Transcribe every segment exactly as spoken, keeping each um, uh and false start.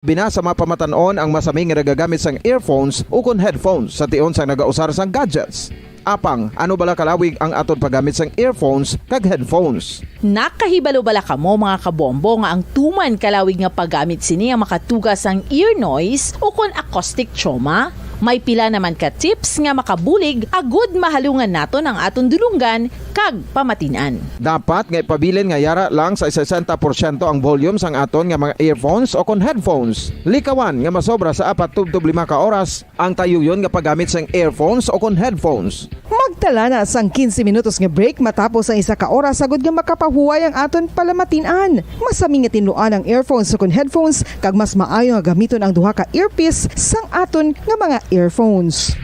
Binasa mapamatan-on ang masami nga nagagamit sang earphones ukon headphones sa tion sang nagausar sang gadgets. Apang, ano bala kalawig ang aton paggamit sang earphones kag headphones? Nakahibalo bala kamo, mga kabombo, nga ang tuman kalawig nga paggamit sini ang makatuga sang ear noise ukon acoustic trauma? May pila naman ka tips nga makabulig agud mahalungan naton ang aton dulonggan kag pamatin-an. Dapat nga ipabilin nga yara lang sa sesenta porsyento ang volume sang aton nga mga earphones o kon headphones. Likawan nga masobra sa apat tubtob lima ka oras ang tayuyon nga paggamit sang earphones o kon headphones. Magtala na sang quince minutos nga break matapos ang isa ka oras agud nga makapahuway ang aton palamatin-an. Masami nga tinluan ang earphones o kon headphones, kag mas maayo nga gamiton ang duha ka earpiece sang aton nga mga earphones.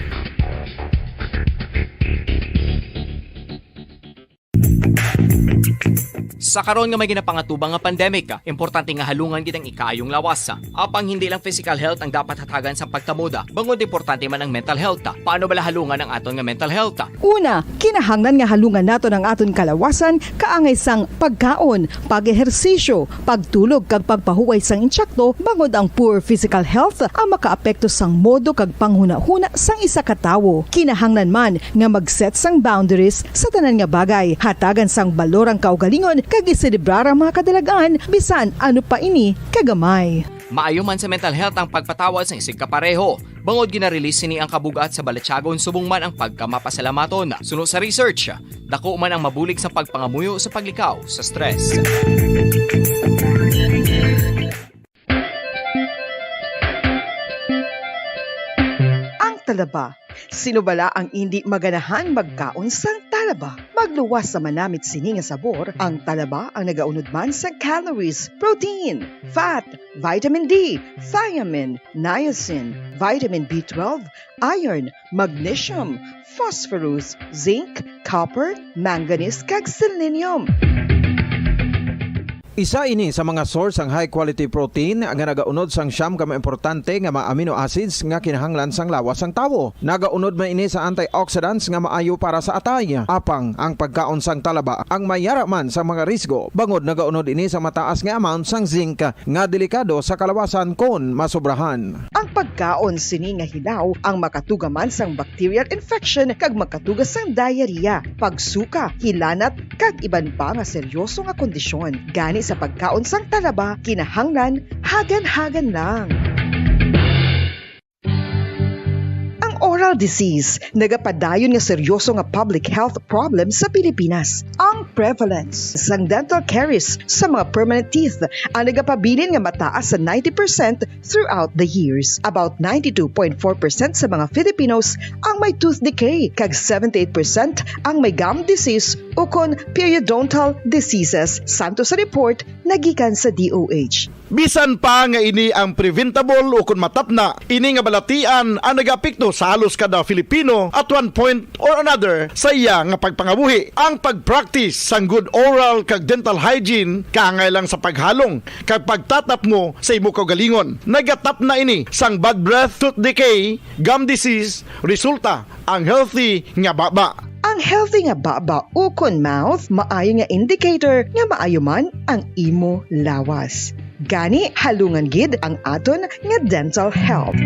Sa karon nga may ginapangatubang nga pandemic, importante nga halungan gid ang ikaayong lawas. Apang hindi lang physical health ang dapat hatagan sang pagtamod, bangod importante man ang mental health. Paano bala halungan ang aton nga mental health? Una, kinahanglan nga halungan naton ang aton kalawasan kaangay sang pagkaon, pag-ehersisyo, pagtulog kag pagpahuway sang intsakto, bangod ang poor physical health ang makaapekto sang modo kag panghunahuna sang isa ka tawo. Kinahanglan man nga mag-set sang boundaries sa tanan nga bagay, hatagan sang balor ang kaugalingon kag iselebrar ang mga kadalag-an, bisan ano pa ini kagamay. Maayo man sa mental health ang pagpatawad sang isigkapareho, bangod gina-release sini ang kabug-at sa balatyagon subong man ang pagkamapasalamaton. Suno sa research, dako man ang mabulig sa pagpangamuyo sa paglikaw sa stress. Ang talaba. Sino bala ang indi maganahan magkaon sang talaba? Magluwas sa manamit sini nga sabor, ang talaba ang nagaunod man sang calories, protein, fat, vitamin D, thiamine, niacin, vitamin B twelve, iron, magnesium, phosphorus, zinc, copper, manganese, kag selenium. Isa ini sa mga source sang high quality protein nga nagaunod sang siyam ka mga importante nga mga amino acids nga kinahanglan sang lawas sang tawo. Nagaunod man ini sa antioxidants nga maayo para sa atay. Apang ang pagkaon sang talaba ang mayara man sa mga risgo, bangod nagaunod ini sa mataas nga amount sang zinc nga delikado sa kalawasan kon masobrahan. Ang pagkaon sini nga hilaw ang makatuga man sang bacterial infection kag makatuga sang diarrhea, pagsuka, hilanat, kag iban pa nga seryoso nga kondisyon. Gani sa pagkaon sang talaba, kinahanglan hagan-hagan lang. Ang oral disease nagapadayon nga seryoso nga public health problem sa Pilipinas. Ang prevalence sang dental caries sa mga permanent teeth ang nagapabilin nga mataas sa ninety percent throughout the years. About ninety-two point four percent sa mga Filipinos ang may tooth decay, kag seventy-eight percent ang may gum disease ukon periodontal diseases, santo sa report nga gikan sa D O H. Bisan pa nga ini ang preventable ukon matapna, ini nga balatian ang nagaapekto sa halos kada Filipino at one point or another sa iya nga pagpangabuhi. Ang pag-practice sang good oral kag dental hygiene kaangay lang sa paghalong kag pagtatapngo sa imo kaugalingon. Nagatapna ini sang bad breath, tooth decay, gum disease, resulta ang healthy nga baba. Ang healthy nga baba ukon mouth maayo nga indicator nga maayo man ang imo lawas. Gani, halungan gid ang aton nga dental health.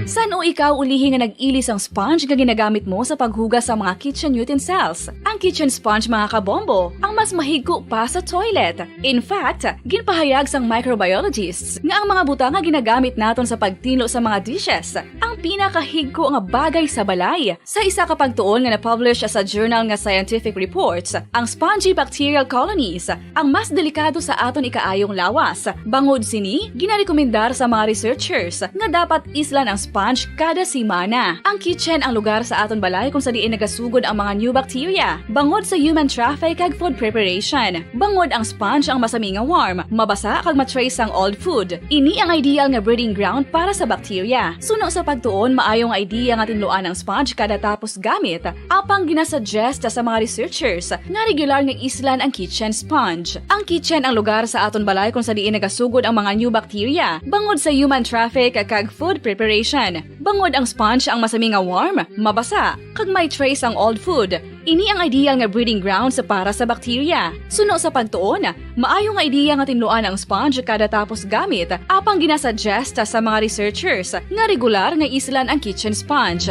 San-o ikaw ulihi nga nag-ili sang sponge nga ginagamit mo sa paghugas sa mga kitchen utensils? Ang kitchen sponge, mga kabombo, ang mas mahigko pa sa toilet. In fact, ginpahayag sang microbiologists nga ang mga butang nga ginagamit naton sa pagtinlo sa mga dishes ang pinakahigko nga bagay sa balay. Sa isa ka pagtuon nga na-publish sa journal nga Scientific Reports, ang spongy bacterial colonies ang mas delikado sa aton ikaayong lawas. Bangod sini, ginarekomendar sa mga researchers nga dapat islan ang sponge kada semana. Ang kitchen ang lugar sa aton balay kung sa diin nagasugod ang mga new bacteria, bangod sa human traffic kag food preparation. Bangod ang sponge ang masami nga warm, mabasa kag ma-trace sang old food. Ini ang ideal nga breeding ground para sa bacteria. Suno sa pagtuon, maayo nga idea nga tinluan ang sponge kada tapos gamit. Apang ginasuggest sa mga researchers nga regular nga islan ang kitchen sponge. Ang kitchen ang lugar sa aton balay kung sa diin nagasugod ang mga new bacteria, bangod sa human traffic kag food preparation. Bangod ang sponge ang masami nga warm, mabasa, kag may trace ang old food. Ini ang ideal nga breeding grounds para sa bakterya. Suno sa pagtuon, maayo nga ideya nga tinluan ang sponge kada tapos gamit, apang ginasuggest sa mga researchers nga regular nga islan ang kitchen sponge.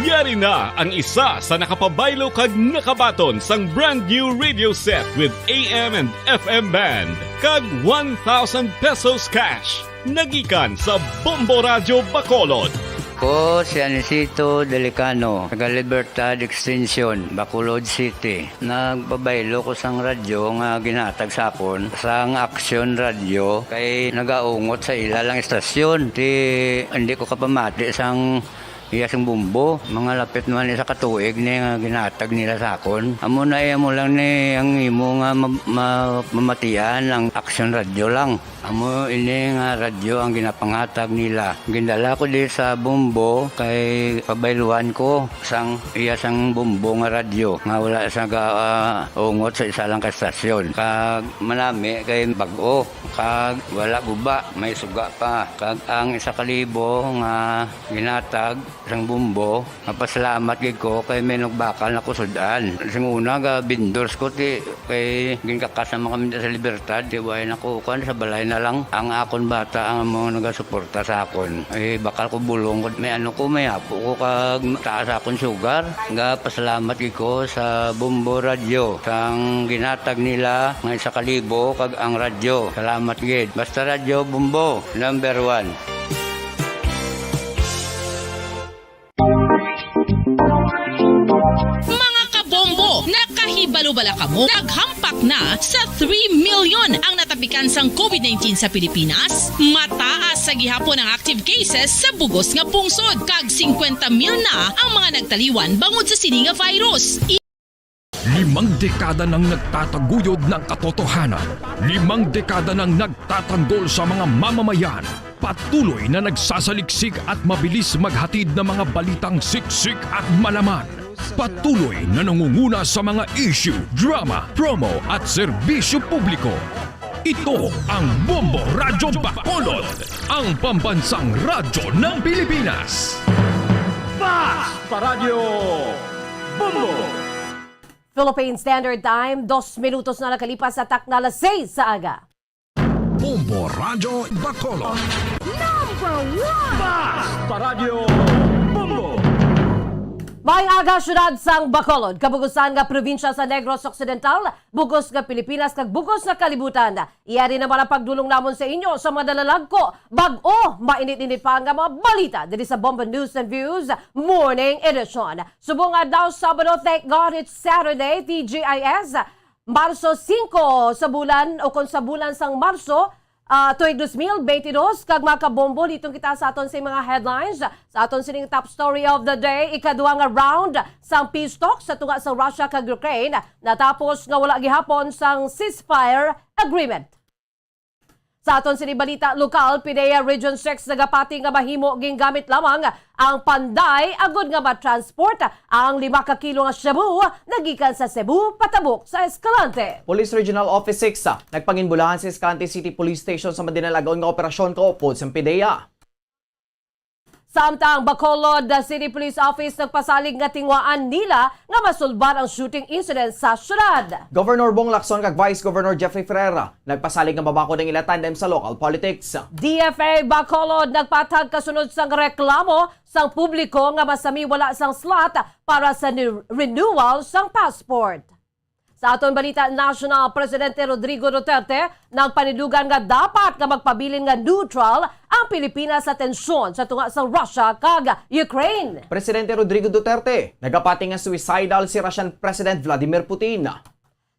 Yari na ang isa sa nakapabaylo kag nakabaton sang brand new radio set with A M and F M band kag one thousand pesos cash. Nagikan sa Bombo Radyo Bacolod. Ko si Anisito Delicano, taga Libertad Extension, Bacolod City. Nagpabaylo ko sang radyo nga ginhatag sa akon sang Action Radio kay nagaungot sa ila lang istasyon. Ti hindi ko kapamati sang iya sang bumbo. Mga lapit naman isa ka tuig ni nga ginhatag nila sa akon. Amo na iya mo lang ni ang imo nga ma- ma- mamatian ang Action Radio lang. Amo ini nga radyo ang ginapanghatag nila. Gindala ko di sa Bombo kay pabayluan ko sang iya sang Bombo nga radyo nga wala sa ga- ah, ungot sa isa lang ka estasyon. Kag manami kay bag-o kag wala guba, may suga pa. Kag ang isa ka libo nga ginatag sang Bombo, mapasalamat gid ko kay may nagbakal na ko sud-an. Sing una ga vendors ko ti kay ginkakas naman kami sa Libertad, ti way na ko kuan sa balay na lang. Ang akon bata ang mga nagasuporta sa akon. Eh, bakal ko bulong ko, may ano ko, may apo ko kag taas akon sugar. Ga pasalamat gid ko sa Bombo Radyo sang ginatag nila nga isa ka libo kag ang radyo. Salamat gid. Basta Radyo Bombo, number one. Mga kabombo, nakahibalo bala kamo? Naghampak na sa three million ang natapikan sang COVID nineteen sa Pilipinas. Mataas sa gihapon ang active cases sa bugos nga pungsod, kag singkwenta mil na ang mga nagtaliwan bangod sa sini nga virus. Limang dekada nang nagtataguyod ng katotohanan. Limang dekada nang nagtatanggol sa mga mamamayan. Patuloy na nagsasaliksik at mabilis maghatid ng mga balitang siksik at malaman. Patuloy na nangunguna sa mga issue, drama, promo at serbisyo publiko. Ito ang Bombo Radyo Bacolod, ang pambansang radyo ng Pilipinas. Fast Radyo Bombo! Philippine Standard Time, dos minutos na nakalipas sa takna alas seis sa aga. Bombo Radyo Bacolod. Number one! Fast Radyo Bombo! Maayong aga, syudad sang Bacolod, kabugusan nga probinsya sa Negros Occidental, bugos nga Pilipinas, kag bugos nga kalibutan. Iya rin naman ang pagdulong namon sa inyo sa mga nalalagko, bag-o, mainit-init pa nga mga balita diri sa Bombo News and Views Morning Edition. Subong adlaw, Sabado, thank God it's Saturday, T G I S, Marso singko sa bulan, o kung sa bulan sang Marso, ah, tuig dos mil benti dos, kag mga kabombo, litong kita sa aton sa mga headlines. Sa aton sining top story of the day, ikadua nga round sang peace talk sa tunga sa Russia kag Ukraine natapos nga wala gihapon sang ceasefire agreement. Sa aton sini balita lokal, PDEA Region six nagapati nga mahimo gingamit lamang ang panday agud nga matransport ang lima ka kilo nga shabu nagikan sa Cebu patabok sa Escalante. Police Regional Office six nagpanginbulahan sa Escalante City Police Station sa madinalagaon nga operasyon kaupod sang PDEA. Samtang Bacolod City Police Office nagpasalig nga tingwaan nila nga masulbar ang shooting incident sa syudad. Governor Bong Lacson kag Vice Governor Jeffrey Ferreira nagpasalig nga mabakod ang ila tandem sa local politics. D F A Bacolod nagpatag kasunod sang reklamo sang publiko nga masami wala sang slot para sa ni- renewal sang passport. Sa aton balita national, Presidente Rodrigo Duterte nagpanidugan nga dapat nga magpabilin nga neutral ang Pilipinas sa tensyon sa tunga sa Russia kag Ukraine. Presidente Rodrigo Duterte nagapati nga suicidal si Russian President Vladimir Putin.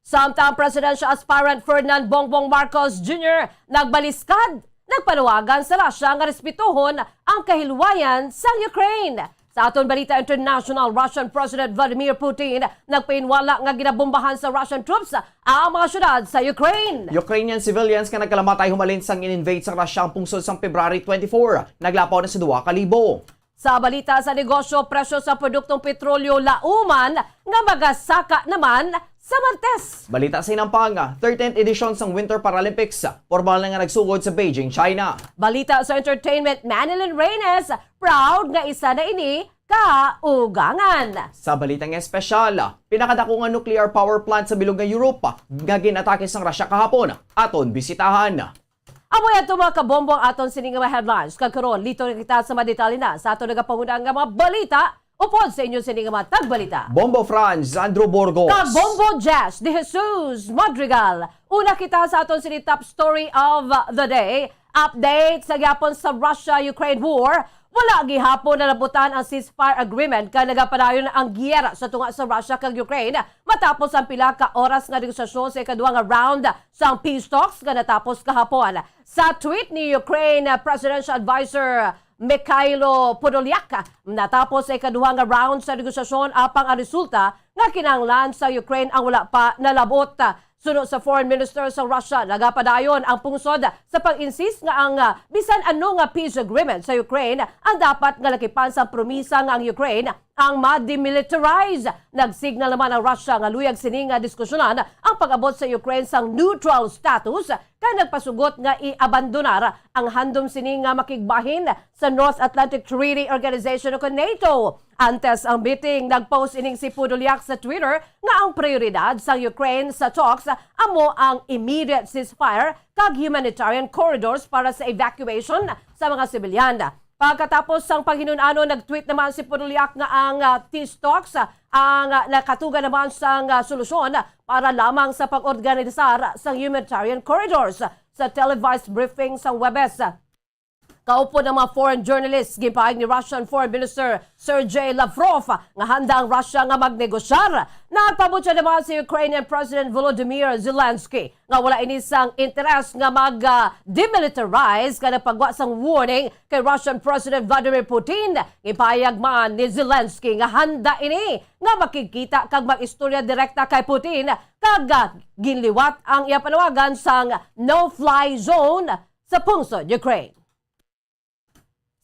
Samtang presidential aspirant Ferdinand Bongbong Marcos Junior nagbaliskad, nagpanawagan sa Russia nga respetuhon ang kahilwayan sang Ukraine. Sa aton balita international, Russian President Vladimir Putin nagpainwala nga ginabombahan sa Russian troops ang mga syudad sa Ukraine. Ukrainian civilians nga nagkalamatay humalin sang in-invade sa Russia ang pungsod sang February twenty-four, naglapaw na sa duha ka libo. Sa balita sa negosyo, presyo sa produktong petrolyo lauman nga magasaka naman sa Martes. Balita sa inampang, thirteenth edisyon sang Winter Paralympics, pormal na nga nagsugod sa Beijing, China. Balita sa entertainment, Manilyn Reynes, proud nga isa na ini ka ugangan. Sa balita nga espesyal, pinakadako nga nuclear power plant sa bilog nga Europa nga gin-atake sang Russia kahapon, aton bisitahan. Amo yan to, mga kabombo, ang aton sini nga mga headlines. Kag karon, liton na kita sa mga detalye na sa aton nagapanguna nga mga balita. Upod sa inyo sini nga mga tagbalita, Bombo Franz, Andrew Burgos. Kag Bombo Jazz de Jesus Madrigal. Una kita sa aton sini top story of the day. Update sa gyapon sa Russia-Ukraine war. Wala gihapon nalabutan ang ceasefire agreement, kag nagapadayon ang giyera sa tunga sa Russia kag Ukraine matapos ang pila ka oras nga negosasyon sa ikaduha nga round sang peace talks nga natapos kahapon. Sa tweet ni Ukraine Presidential Advisor Mikhailo Podolyak, natapos sa ikaduha nga round sa negosasyon, apang ang resulta nga kinahanglan sa Ukraine ang wala pa nalabot. Suno sa Foreign Minister sa Russia, nagapadayon ang pungsod sa pag-insist nga ang, ah, bisan ano nga peace agreement sa Ukraine ang dapat nga lakipan sang promisa nga ang Ukraine ang ma-demilitarize. Nag-signal naman ang Russia nga luyag sini nga diskusyonan ang pag-abot sa Ukraine sang neutral status, kag nagpasugot nga i-abandonar ang handom sini nga makigbahin sa North Atlantic Treaty Organization o kon NATO. Antes ang meeting, nag-post ining si Podolyak sa Twitter nga ang prioridad sang Ukraine sa talks amo ang immediate ceasefire kag humanitarian corridors para sa evacuation sa mga sibilyan. Pagkatapos sang paghinun-anon, nag-tweet naman si Podolyak nga ang, ah, peace talks, ah, ang, ah, nakatugan naman sang, ah, solusyon para lamang sa pag-organisar sang humanitarian corridors. Sa televised briefing sa Huwebes, kaupod ang mga foreign journalists, ginpahayag ni Russian Foreign Minister Sergei Lavrov nga handa ang Russia nga magnegosyar. Nagpabutya naman si Ukrainian President Volodymyr Zelensky nga wala ini sang interes nga mag, ah, demilitarize, kag nagpagwa sang warning kay Russian President Vladimir Putin. Ginpahayag man ni Zelensky nga handa ini nga makigkita kag mag-istorya direkta kay Putin, kag, ah, ginliwat ang iya panawagan sang no-fly zone sa pungsod Ukraine.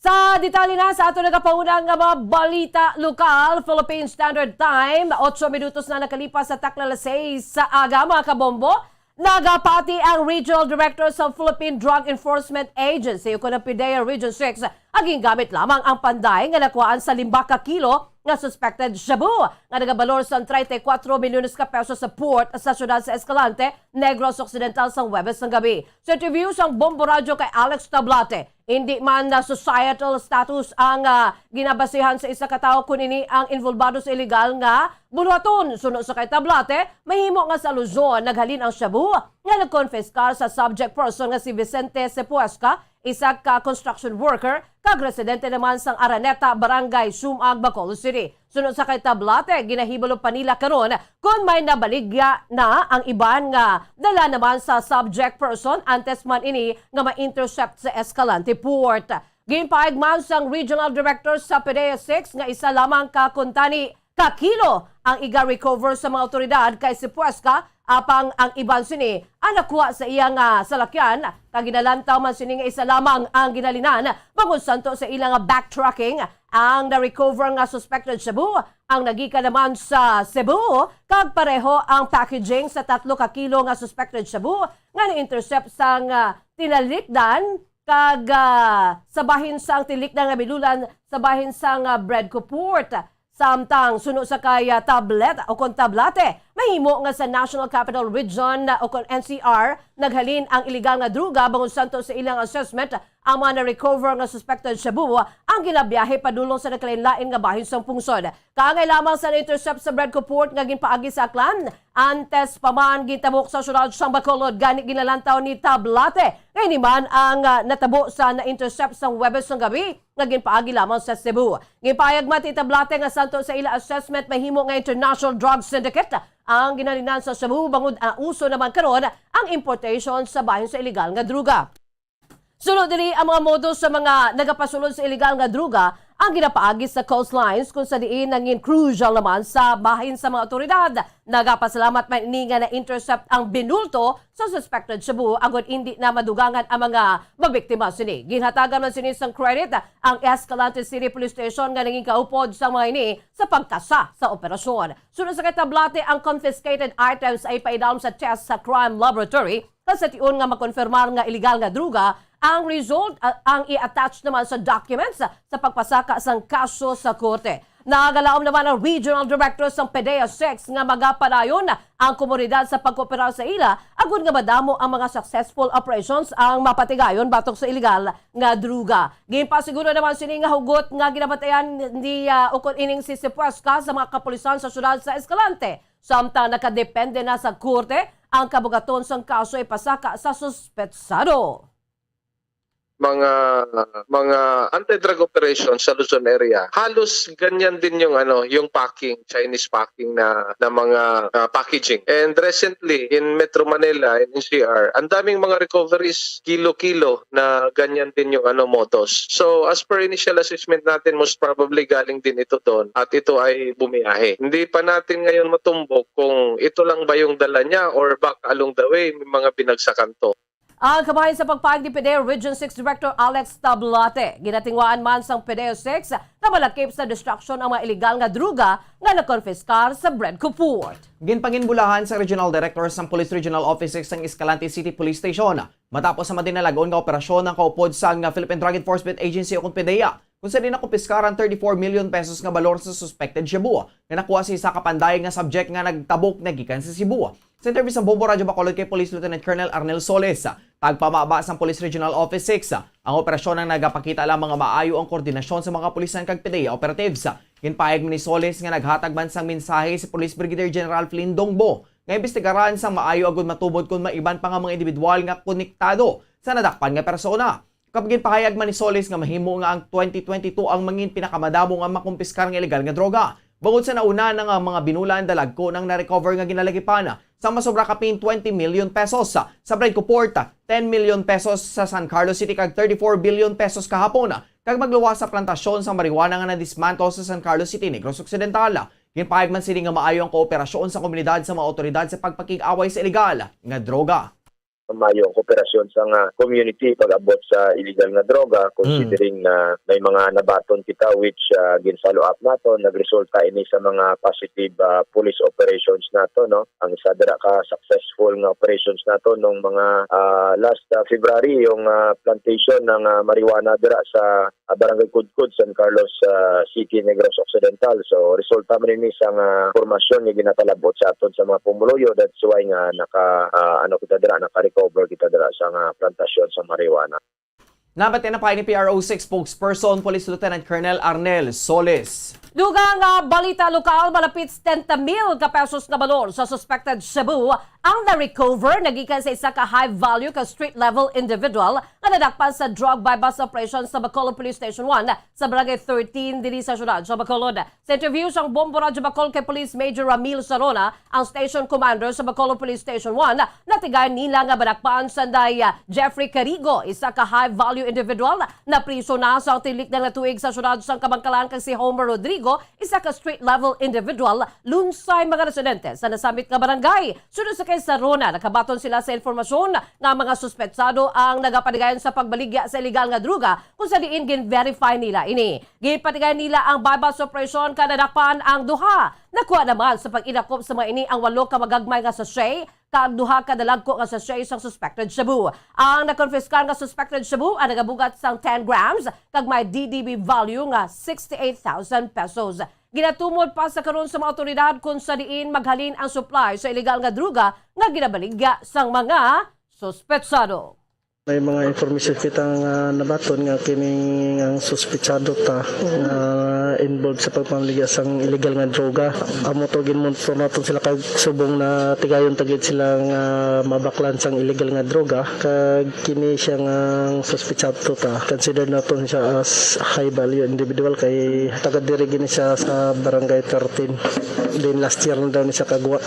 Sa detalye na sa ato nagapauna nga mga balita lokal, Philippine Standard Time, otso minutos na nakalipas sa takna alas seis sa aga, mga kabombo. Nagapati ang Regional Director sa Philippine Drug Enforcement Agency, ukon ang PDEA Region six, nga gingamit lamang ang panday nga nakuhaan sa lima ka kilo nga suspected shabu nga nagabalor sang treinta y cuatro milyones ka pesos sa port sa siyudad sa Escalante, Negros Occidental, sang Huwebes sang gabi. Sa interview sang Bombo Radyo kay Alex Tablate, hindi man na societal status ang, ah, ginabasihan sa isa ka tawo kon ini ang involbado sa iligal nga buluhaton. Suno sa kay Tablate, mahimo nga sa Luzon naghalin ang shabu nga nagkonfiskar sa subject person nga si Vicente Sepuesca, isa ka construction worker kag residente naman sang Araneta, Barangay Sumag, Bacolod City. Suno sa kay Tablate, ginahibalo pa nila karon kon may nabaligya na ang iban nga dala naman sa subject person antes man ini nga ma-intercept sa Escalante Port. Ginpahayag man sang Regional Director sa PDEA six nga isa lamang ka kuntani ka kilo ang iga-recover sa mga awtoridad kay Sepuesca, apang ang iban sini ang nakuha sa iya nga salakyan, kag ginalantaw man sini nga isa lamang ang ginhalinan, bangod santo sa ila nga backtracking, ang na-recover nga suspected shabu ang nagikan naman sa Cebu, kag pareho ang packaging sa tatlo ka kilo nga suspected shabu nga na-intercept sang, ah, tinalikdan kag, ah, sa bahin sang tilik na nga bilulan sa bahin sang, ah, Bredco Port. Samtang suno sa kay, ah, Tablet o kon Tablate, mahimo nga sa National Capital Region, ah, o kon N C R naghalin ang iligal nga droga, bangod santo sa ilang assessment, ang mga na-recover nga suspected shabu ang ginabiyahe padulong sa nagkalain-lain nga bahin sang pungsod. Kaangay lamang sa na-intercept sa Bredco Port nga ginpaagi sa Aklan, antes pa man gintabok sa siyudad sang Bacolod, gani ginalantaw ni Tablate nga ini man ang, ah, natabo sa na-intercept sang Huwebes sang gabi nga ginpaagi lamang sa Cebu. Ginpahayag man ni Tablate nga santo sa ila assessment, mahimo nga international drug syndicate ang ginhalinan sa Cebu, bangod ang uso naman karon ang importation sa bahin sa iligal nga droga. Suno diri, ang mga modus sa mga nagapasulod sa iligal nga droga ang ginapaagi sa coastlines, kung sa diin nangin crucial naman sa bahin sa mga awtoridad. Nagapasalamat man ini nga na-intercept ang binulto sa suspected shabu, agod indi na madugangan ang mga mabiktima sini. Ginhatagan man sini sang credit ang Escalante City Police Station nga nangin kaupod sa mga ini sa pagkasa sa operasyon. Suno sa kay Tablate, ang confiscated items ay paidalom sa test sa crime laboratory, sa tion nga makonfirmar nga iligal nga droga ang result, ah, ang i-attach naman sa documents sa pagpasaka sang kaso sa korte. Nagalaom naman ang Regional Director sang PDEA six nga magapadayon ang komunidad sa pagkooperar sa ila agod nga madamo ang mga successful operations ang mapatigayon batok sa iligal nga droga. Ginpasiguro naman sini nga hugot nga ginabatayan ni, ah, ukon ining si Sepuesca sa mga kapulisan sa siyudad sa Escalante. Samtang nakadepende na sa korte ang kabugaton sang kaso ipasaka sa suspetsado. Mga mga anti-drug operation sa Luzon area, halos ganyan din yung ano, yung packing, Chinese packing na na mga ah, packaging. And recently in Metro Manila and N C R, ang daming mga recoveries, kilo-kilo na ganyan din yung ano modus. So as per initial assessment natin, most probably galing din ito doon at ito ay bumiyahe. Hindi pa natin ngayon matumbok kung ito lang ba yung dala niya or baka along the way may mga binagsakan to. Ang kabahin sa pagpahayag ni PDEA Region six Director Alex Tablate, ginatingwaan man sang PDEA six nga malakip sa destruction ang mga iligal nga droga nga nakonfiskar sa Bredco Port. Ginpanginbulahan sa Regional Director sang Police Regional Office six sang Escalante City Police Station matapos sa madinalagon nga operasyon ang kaupod sang Philippine Drug Enforcement Agency o kon PDEA, kung sa diin nakumpiskar ang thirty-four million pesos nga balor sa suspected shabu nga nakuha sa isa ka panday nga subject nga nagtabok na gikan sa Cebu. Sa interview sa Bombo Radyo Bacolod kay Police Lieutenant Colonel Arnel Solis, tagpamaba sang Police Regional Office six, ang operasyon ang nagapakita lang nga maayo ang koordinasyon sa mga kapulisan kag PDEA operatives. Ginpahayag man ni Solis nga naghatag man sang mensahe si Police Brigadier General Flynn Dongbo nga imbestigaran sang maayo agud matubod kon may iban pa nga mga individual nga konektado sa nadakpan nga persona. Kag ginpahayag man ni Solis nga mahimo nga ang twenty twenty-two ang mangin pinakamadamo nga makumpiskar nga iligal nga droga, bangod sa nauna na nga mga binulan, dalagko nang na-recover nga ginalagipan sang masobra kapin twenty million pesos sa Bredco Port, ten million pesos sa San Carlos City, kag thirty-four billion pesos kahapon, kag magluwas sa plantasyon sang marijuana nga na-dismantle sa San Carlos City, Negros Occidental. Ginpahayag man sini nga maayo ang kooperasyon sa komunidad sa mga awtoridad sa pagpakig-away sa iligal nga droga. Maayo ang kooperasyon sa nga community pag-abot sa illegal nga droga, considering na may mga nabaton kita which ah, gin-follow up nato, nagresulta ini sa mga positive ah, police operations nato, no? Ang isa dira ka successful nga operations nato nung mga ah, last ah, February, yung ah, plantation ng ah, marijuana dira sa ah, Barangay Kudkod, San Carlos ah, City, Negros Occidental. So resulta man ini sa nga impormasyon nga ginatalabot sa aton sa mga pumuluyo. That's why nga naka ah, ano kita dira, naka-recover kita dira sa nga plantasyon sa marijuana. Nabati na pa ini P R O six spokesperson, Police Lieutenant Colonel Arnel Solis. Dugang nga balita lokal, malapit setenta mil ka pesos nga balor sa suspected shabu ang na-recover nagikan sa isa ka high-value ka street-level individual nga nadakpan sa drug buy-bust operation sa Bacolod Police Station one sa Barangay thirteen diri sa siyudad sa Bacolod. Sa interview sang Bombo Radyo Bacol kay Police Major Ramil Sarona, ang station commander sa Bacolod Police Station one, natigayon nila nga madakpan sanday ah, Jeffrey Carigo, isa ka high-value individual, napriso na sa tilik na nga tuig sa siyudad sang Kabankalan, kag si Homer Rodrigo, isa ka street-level individual, lunsay mga residente sa nasambit nga barangay. Suno sa kay Sarona, nakabaton sila sa informasyon nga mga suspetsado ang nagapatigayon sa pagbaligya sa iligal nga droga, kung sa diin gin-verify nila ini. Ginpatigayon nila ang buy-bust operation kag nadakpan ang duha. Nakuha naman sa pag-inakop sa mga ini ang walo ka magagmay nga sachet kag duha ka dalagko nga sachet sang suspected shabu. Ang nakonfiskar nga suspected shabu ang nagabugat sang ten grams kag may D D B value nga sixty-eight thousand pesos. Ginatumod pa sa karon sa mga awtoridad kung sa diin maghalin ang supply sa iligal nga droga nga ginabaligya sang mga suspetsado. May mga information kita nga nabaton nga kining ang suspitsado ta nga involved sa pagpamaligya sang illegal nga droga. Amo to, ginmonitor naton sila kag subong na tigayon ta gid sila nga mabaklan sang illegal nga droga, kag kini siya nga suspitsado ta, consider naton siya as high value individual kay taga diri gini siya sa barangay thirteen. Then last year na daw ni siya kagwa.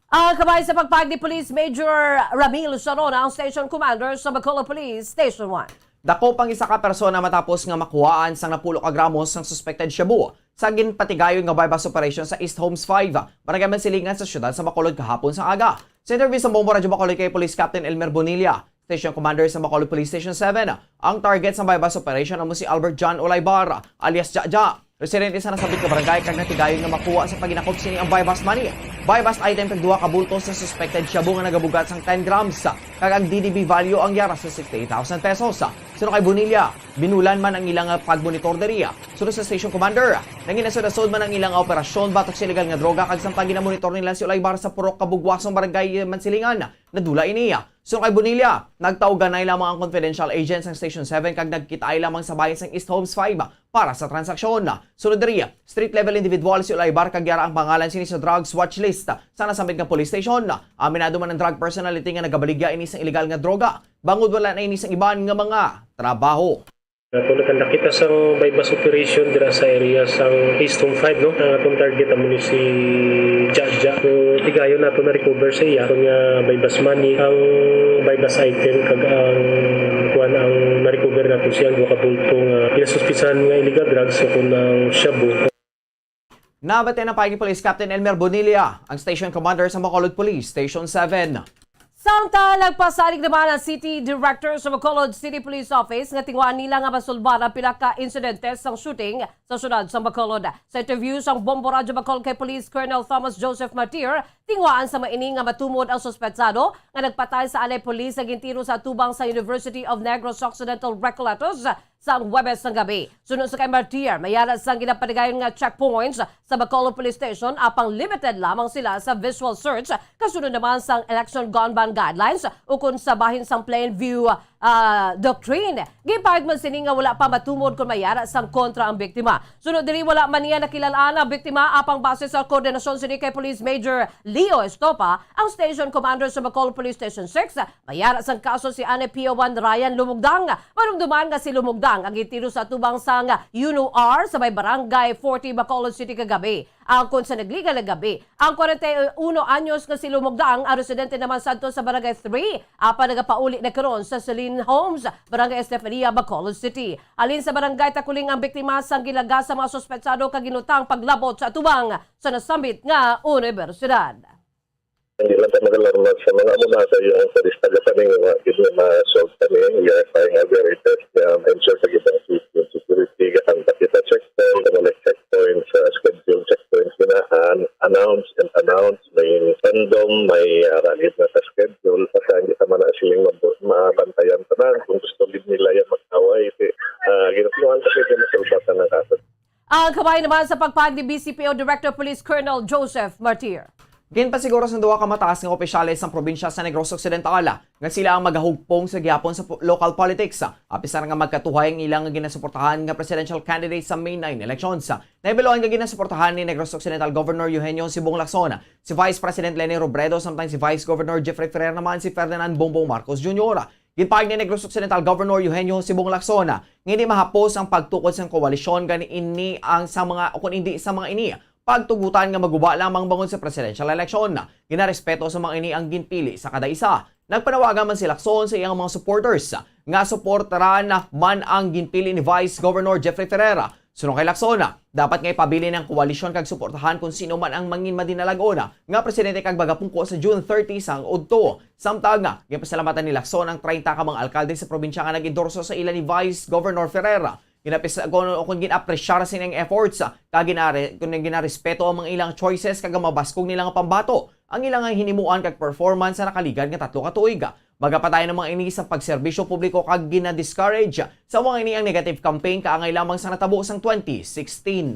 Ang kabahin sa pagpahayag ni Police Major Ramil Sarona, ang Station Commander sa Bacolod Police Station one. Dakop ang isa ka persona matapos nga makuhaan sang napulo ka gramos sang suspected shabu sa ginpatigayon nga buy-bust operation sa East Homes five, Barangay Mansilingan sa siyudad sa Bacolod kahapon sa aga. Sa interview sa Bombo Radyo Bacolod kay Police Captain Elmer Bonilla, Station Commander sa Bacolod Police Station seven, ang target sa buy-bust operation amo si Albert John Olaybar, alias Jaja, residente sa nasambit nga barangay kag natigayon nga makuha sa paghinakop sini ang buy-bust money, buy-bust item kag duha ka bulto sa suspected shabu nga nagabugat sang ten grams, kag ang D D B value ang yara sa sixty-eight thousand pesos. Suno kay Bonilla, binulan man ang ilang pagmonitor diri. Suno sa station commander, nanginasod-asod man ang ilang operasyon batok sa illegal nga droga kag samtang ginamonitor nila si Olaybar sa purok ka Bugwasong Barangay Mansilingan, nadula ini. Suno kay Bonilla, nagtauganay lamang ang confidential agent sang Station seven kag nagkitaay lamang sa bahin sang East Homes five para sa transaksyon. Sunod diri, street level individual si Olaybar kag yara ang pangalan sini sa drugs watch list sa nasambit nga police station. Aminado man ang drug personality nga nagabaligya ini sang illegal nga droga, bangod wala na ini sang iban nga mga trabaho. Kung nakita sang buy-bust operation dira sa area sang East Home five, no? Ang atong target amo ni si Jaja. So, tigayon nato na-recover sa iya. Kung nga buy-bust money, ang buy-bust item, kag ang kuwan, ang na-recover nato siya, ang duha ka bulto nga ginasuspisahan nga illegal drugs, so kung ang shabu. Nabati na pahayag ni Police Captain Elmer Bonilla, ang Station Commander sa Bacolod Police Station seven. Samtang nagpasalig naman ang City Director sa Bacolod City Police Office nga tinguhaan nila nga masulbar ang pila ka insidente sang shooting sa siyudad sang Bacolod. Sa interview sang Bombo Radyo Bacolod kay Police Colonel Thomas Joseph Martir, tinguhaan sa maini nga matumod ang suspetsado nga nagpatay sa anay police nga gintiro sa atubang sa University of Negros Occidental Recoletos sang Huwebes sang gabi. Suno sa kay Martir, may ara sang ginapatigayon nga checkpoints sa Bacolod Police Station, apang limited lamang sila sa visual search kasunod naman sang election gun ban guidelines ukon sa bahin sang plain view, ah, doctrine. Gipahayag man sini nga wala pa matumod kon may ara sang kontra ang biktima. Suno diri, wala man niya nakilal-an ang biktima, apang base sa koordinasyon sini kay Police Major Leo Estopa, ang Station Commander sa Bacolod Police Station six, may ara sang kaso si anay P O one Ryan Lumugdang. Marumduman nga si Lumugdang ang gintiro sa atubang sang UNOR sa may Barangay forty, Bacolod City kagabi. Angkon sa nagligad nga gabi, ang kwarenta y uno anyos nga si Lumugdang ang residente naman sadto sa Barangay three, apan nagapauli na karon sa Celine Homes, Barangay Estefania, Bacolod City. Halin sa Barangay Taculing ang biktima sang gilagas sa mga suspetsado kag ginutang paglabot sa atubang sa nasambit nga unibersidad. Hindi lang ta mag-alarma sa mga amo na sa iyong sa lista ka pa ning mga gid nga ma-solve kami. We are trying our very best nga ma-ensure sa gibang safety and security. Gakanta kita checkpoint, ang mga checkpoint sa schedule, checkpoint gina-, an-, announce and announce. May random, may, ah, rally na sa schedule. Basta hindi ta man na siling mab-, mabantayan tanan. Kung gusto gid nila yan mag-away, si, ah, ginatuan ta kay masulbatan ang kaso. Ang kamay naman sa pagpahayag ni V C P O Director Police Colonel Joseph Martir. Ginpasiguro sang duha ka mataas nga opisyales sang probinsya sa Negros Occidental nga sila ang magahugpong sa gihapon sa po-, local politics, apisar nga magkatuhay ang ilang nga ginasuportahan nga presidential candidate sa May nine elections. Nahibaluan nga ginasuportahan ni Negros Occidental Governor Eugenio Sibong Lacson si Vice President Leni Robredo, samtang si Vice Governor Jeffrey Ferrer naman si Ferdinand Bongbong Marcos Junior. Ginpahayag ni Negros Occidental Governor Eugenio Sibong Lacson nga hindi mahapos ang pagtukod sang koalisyon gani ini ang sa mga, o kung hindi sa mga ini, pagtugutan nga maguba lamang bangod sa presidential election. Ginarespeto sa mga ini ang ginpili sa kada isa. Nagpanawagan man si Lacson sa iyang mga supporters nga suportaran man ang ginpili ni Vice Governor Jeffrey Ferrer. Suno kay Lacson, dapat nga ipabilin ang koalisyon kag suportahan kon sino man ang mangin madinalag-on nga presidente kag magapungko sa June thirty sang udto. Samtang, ginpasalamatan ni Lacson ang treinta ka mga alkalde sa probinsya nga nag-endorso sa ila ni Vice Governor Ferrer. Ginapis-, kon, kon gin-apresyar sini ang efforts, kag ginare-, kon ginarespeto ang mga ilang choices kag ang mabaskog nila nga pambato, ang ilang himuon kag performance sa nakaligad nga tatlo ka tuig. Magapadayon ang mga ini sa pagserbisyo publiko kag gina-discourage sa mga ini ang negative campaign kaangay lamang sa natabo sang twenty sixteen.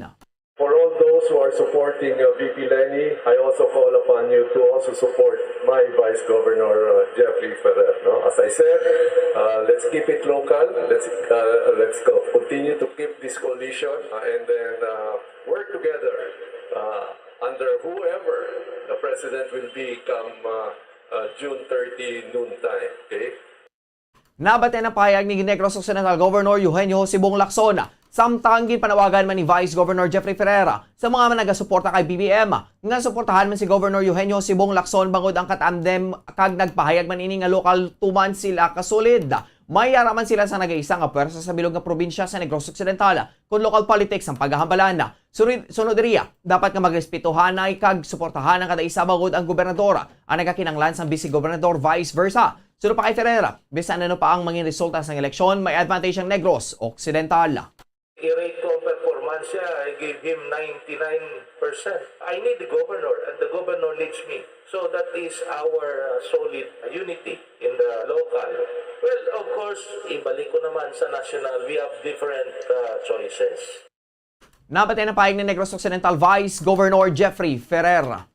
For all those who are supporting, uh, V P Leni, I also call upon you to also support my Vice Governor, uh, Jeffrey Ferrer, no? As I said, uh, let's keep it local. Let's, uh, let's go. Continue to keep this coalition, uh, and then, uh, work together, uh, under whoever the president will be come, uh, uh, June thirty noon time, okay? Nabatian ang pahayag ni Negros Occidental Governor Eugenio Sibong Lacson, samtang ginpanawagan man ni Vice Governor Jeffrey Ferrer sa mga nagasuporta kay B B M nga suportahan man si Governor Eugenio Sibong Lacson bangod ang katandem, kag nagpahayag man ini nga lokal tuman sila kasulid. May ara man sila sa nagaisa nga pwersa sa bilog nga probinsya sa Negros Occidental, kon local politics ang paghahambalan. Sunod, sunod diriya, dapat nga magrespetohanay kag suportahan ang kada isa bangod ang gobernador ang nagakinahanglan sang vice gobernador, vice versa. Sunod pa kay Ferreira, bisan ano pa ang mangin resulta sang eleksyon, may advantage ang Negros Occidental. I-rate ko ang performance niya, I gave him ninety-nine percent. I need the governor and the governor needs me. So that is our uh, solid unity in the local. Well, of course, ibalik ko naman sa national, we have different uh, choices. Nabatay na pahayag ni Negros Occidental Vice Governor Jeffrey Ferrer.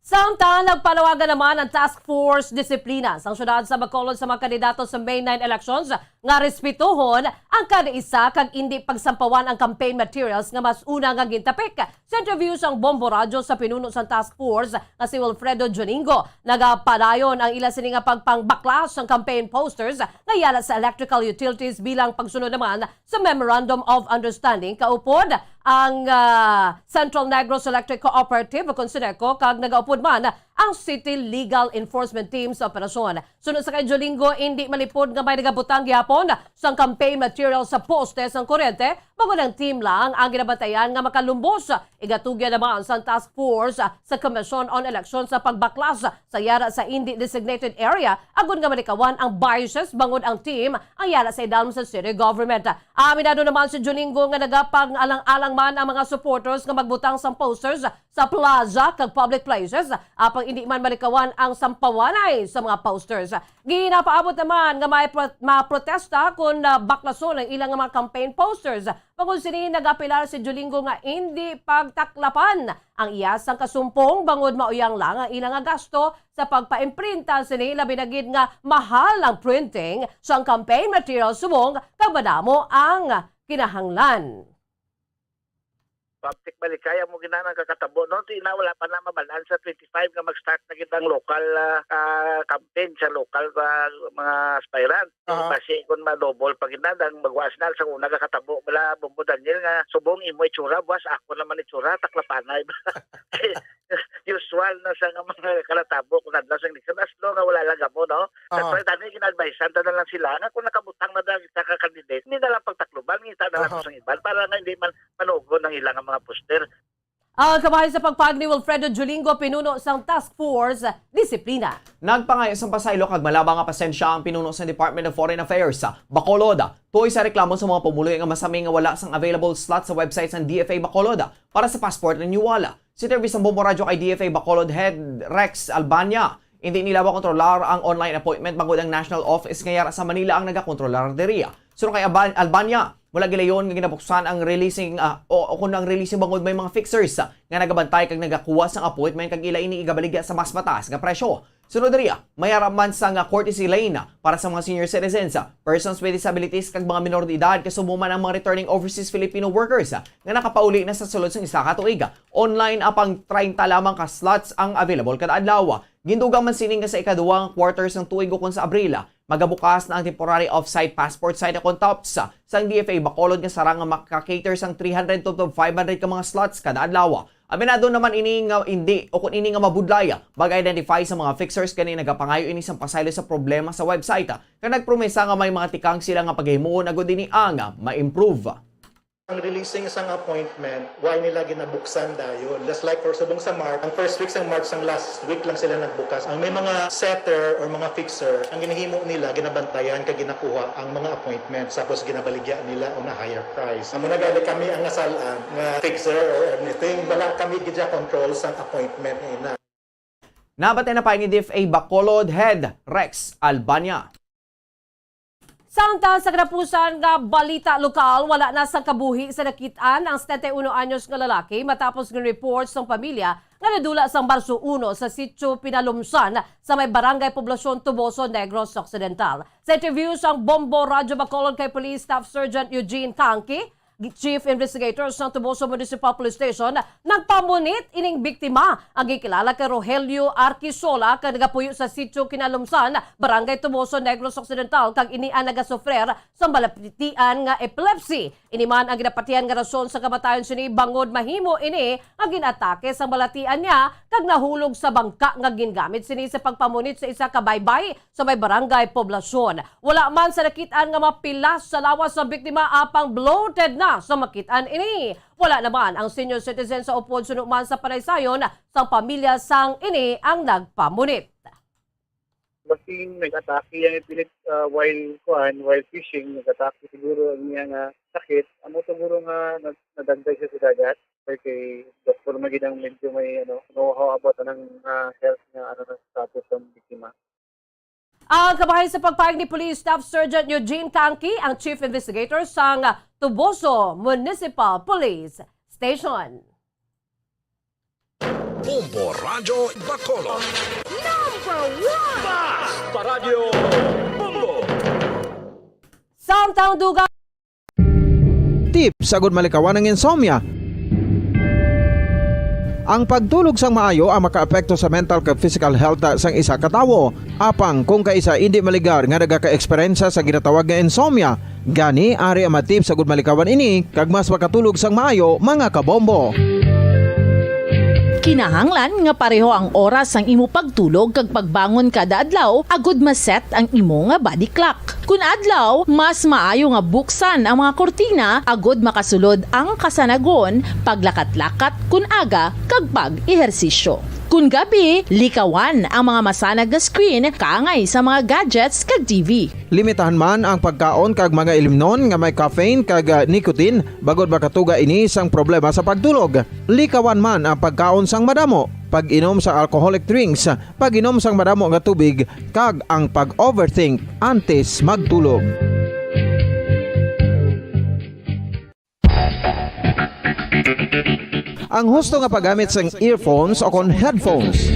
Samtang nagpanawagan naman ang Task Force Disiplina sang siyudad sa Bacolod sa mga kandidato sa May nine elections nga respetuhon ang kada isa kag indi pagsampawan ang campaign materials nga mas una nga gintapik. Sa interview sang Bombo Radyo sa pinuno sang task force nga si Wilfredo Juningo, nagapadayon ang ila sini nga pagpangbaklas sang campaign posters nga yara sa electrical utilities bilang pagsunod naman sa Memorandum of Understanding kaupod ang ah, Central Negros Electric Cooperative o kon SENECO kag nagaupod man ang City Legal Enforcement Team sa operasyon. Suno sa kay Jolingo, indi malipod nga may nagabutang gihapon sang campaign material sa poste sang kuryente, bangod ang team lang ang ginabantayan nga makalumbos. Igatugyan naman sang task force sa Commission on Elections sa pagbaklas sa yara sa indi designated area, agod nga malikawan ang biases bangod ang team ang yara sa idalom sa city government. Aminado naman si Juningo nga nagapang-alang-alang man ang mga supporters nga magbutang sang posters sa plaza kag public places, apang indi man malikawan ang sampawanay sa mga posters. Ginapaabot naman nga may pro- maprotesta kon ah, baklason ang ilang mga campaign posters. Bangod sini, nagapilar si Julingo nga indi pagtaklapan ang iya sang kasumpong bangod mauyang lang ang ila nga gasto sa pagpaimprinta sini, labi na gid nga mahal ang printing sang campaign material subong kag madamo ang kinahanglan. Public Malikay amo gina nagakatabo, no? Di na, wala pa na mabalaan sa twenty-five nga mag-start na gid ang local ah, ah, campaign sa local ah, mga aspirant. Aha. Basi kung ma-double pa gid na, dang magwas na sa una gakatabo bala Bombo Daniel nga subong imo itsura, buwas ako naman itsura, taklapanay. Usual na sa nga mga kalatabo kung adlaw sang eleksyon, as long nga wala lang gamo, no? That's Aha. Why dani gina-advisean ta na lang sila nga kung nakabutang na dahil sa ka candidate, hindi na lang pagtakluban, ngita na lang Aha. sa iban para nga hindi man manugon ang ilang mga poster. Ang kabahin sa pagpahayag ni Wilfredo Julingo, pinuno sang Task Force Disiplina. Nagpangayo sang pasaylo kag malaba nga pasensya ang pinuno sa Department of Foreign Affairs sa Bacolod tuoy sa reklamo sa mga pumuluyo nga masami nga wala sang available slot sa website sang D F A Bacolod para sa passport renewal. Sa interview sang Bombo Radyo kay D F A Bacolod Head Rex Albania, hindi nila makontrolar ang online appointment bangod ang national office nga yara sa Manila ang nagakontrolar diriya. Suno kay Aban- Albania, wala gilayon nga ginabuksan ang releasing ah, o, o kun ang releasing bangod may mga fixers ah, nga nagabantay kag nagakuha sang appointment kag ila ini igabaligya sa mas mataas nga presyo. Sunod diriya, may ara man sang ah, courtesy lane ah, para sa mga senior citizens, ah, persons with disabilities kag mga minor de edad, kasubo man ang mga returning overseas Filipino workers ah, nga nakapauli na sa sulod sang isa ka tuig. Online apang treinta lamang ka slots ang available kada adlaw. Gindugang man sini nga sa ikaduha nga quarter sang tuig ukon sa Abril, magabukas na ang temporary off-site passport site ukon TOPS sang D F A Bacolod nga sarang nga maka-cater sang three hundred to five hundred ka mga slots kada adlaw. Aminado naman ini nga indi o kun ini nga mabudlay, mag-identify sa mga fixers kani nagapangayo ini sang pasaylo sa problema sa website, kag nagpromesa nga may mga tikang sila nga paghimuon agud ini ang ma-improve. Ang releasing sang appointment, why nila ginabuksan dayon? Just like for subong sa March, ang first week sang March sang last week lang sila nagbukas. Ang may mga setter or mga fixer, ang ginahimo nila, ginabantayan kag ginakuha ang mga appointments, tapos ginabaligya nila on a higher price. Amo na gani kami ang nasalan nga fixer or anything, wala kami gid control sang appointment nga ina. Nabatay na pa ni D F A Bacolod Head Rex Albania. Samtang sa katapusan nga balita lokal, wala na sang kabuhi sa nakit-an ang setenta y uno anyos nga lalaki matapos nga report sang pamilya nga nadula sang Marso uno sa Sitio Pinalumsan sa may Barangay Poblacion Toboso, Negros Occidental. Sa interview sang Bombo Radyo Bacolod kay Police Staff Sergeant Eugene Canqui, Chief Investigator sang Toboso Municipal Police Station, nagpamunit ining biktima, ang gikilala kay Rogelio Arquisola, kag nagapuyo sa Sitio Kinalumsan, Barangay Toboso, Negros Occidental, kag ini ang nagasufrir sa balatian nga epilepsy. Ini man ang ginapatihan nga rason sa kamatayon sini, bangod mahimo ini nga ginatake sang balatian niya kag nahulog sa bangka nga gingamit sini sa pagpamunit sa isa ka baybay sa may barangay Poblacion. Wala man sa nakit-an nga mapilas sa lawas sa biktima, apang bloated na sa makit-an ini. Wala naman ang senior citizen sa upod, suno man sa panaysayon sang pamilya sang ini ang nagpamunit. Basin nag-atake ang pilit, ah, while, kuan, while fishing, nag-atake siguro ang iya nga sakit. Amo siguro nga nag-, nadagdag siya sa dagat. Kay, kay doktor na gid ang medyo may, ano, know-how about anang, ah, health nga, ano, na status ng biktima. Ang kabahin sa pagpahayag ni Police Staff Sergeant Eugene Kangki, ang Chief Investigator sang Toboso Municipal Police Station. Bombo Radyo Bacolod. Number one! Mas Paradyo Bombo! Samtang dugang Tips agud malikawan ang insomnia. Ang pagtulog sang maayo ang makaapekto sa mental kag physical health sang isa ka tawo. Apang kung kaisa indi maligar nga nagaka-eksperyensya sa ginatawag nga insomnia, gani ari ang mga tips agud malikawan ini kag mas makatulog sang maayo, mga kabombo. Kinahanglan nga pareho ang oras sang imo pagtulog kag pagbangon kada adlaw agud ma-set ang imo nga body clock. Kun adlaw, mas maayo nga buksan ang mga kurtina agud makasulod ang kasanagon, paglakat-lakat kun aga, kag pag-ehersisyo. Kun gabi, likawan ang mga masanag nga screen kaangay sa mga gadgets kag T V. Limitahan man ang pagkaon kag mga ilimnon nga may caffeine kag, ah, nicotine, bangod makatuga ini sang problema sa pagtulog. Likawan man ang pagkaon sang madamo, pag-inom sa alcoholic drinks, pag-inom sang madamo nga tubig, kag ang pag-overthink antes magtulog. Ang husto nga paggamit sang earphones o kon headphones.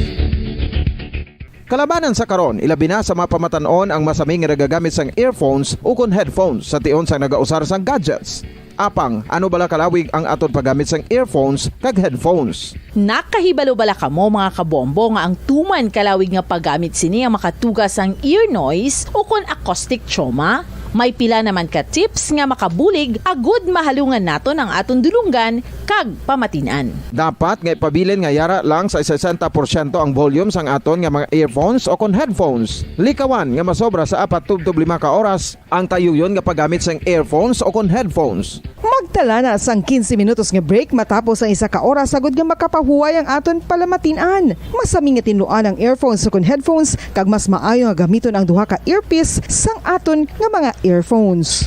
Kalabanan sa karon, ilabi na sa mga pamatan-on ang masami nga nagagamit sang earphones o kon headphones sa tion sang nagausar sang gadgets. Apang, ano bala kalawig ang aton paggamit sang earphones kag headphones? Nakahibalo bala kamo, mga kabombo, nga ang tuman kalawig nga paggamit sini ang makatuga sang ear noise o kon acoustic trauma? May pila naman ka tips nga makabulig agud mahalungan naton ang aton dulonggan kag pamatin-an. Dapat nga ipabilin nga yara lang sa sesenta porsyento ang volume sang aton nga mga earphones o kon headphones. Likawan nga masobra sa apat tubtob lima ka oras ang tayuyon nga paggamit sang earphones o kon headphones. Magtala na sang quince minutos nga break matapos ang isa ka oras, agud nga makapahuway ang aton palamatin-an. Masami nga tinluan ang earphones o kon headphones, kag mas maayo nga gamiton ang duha ka earpiece sang aton nga mga earphones.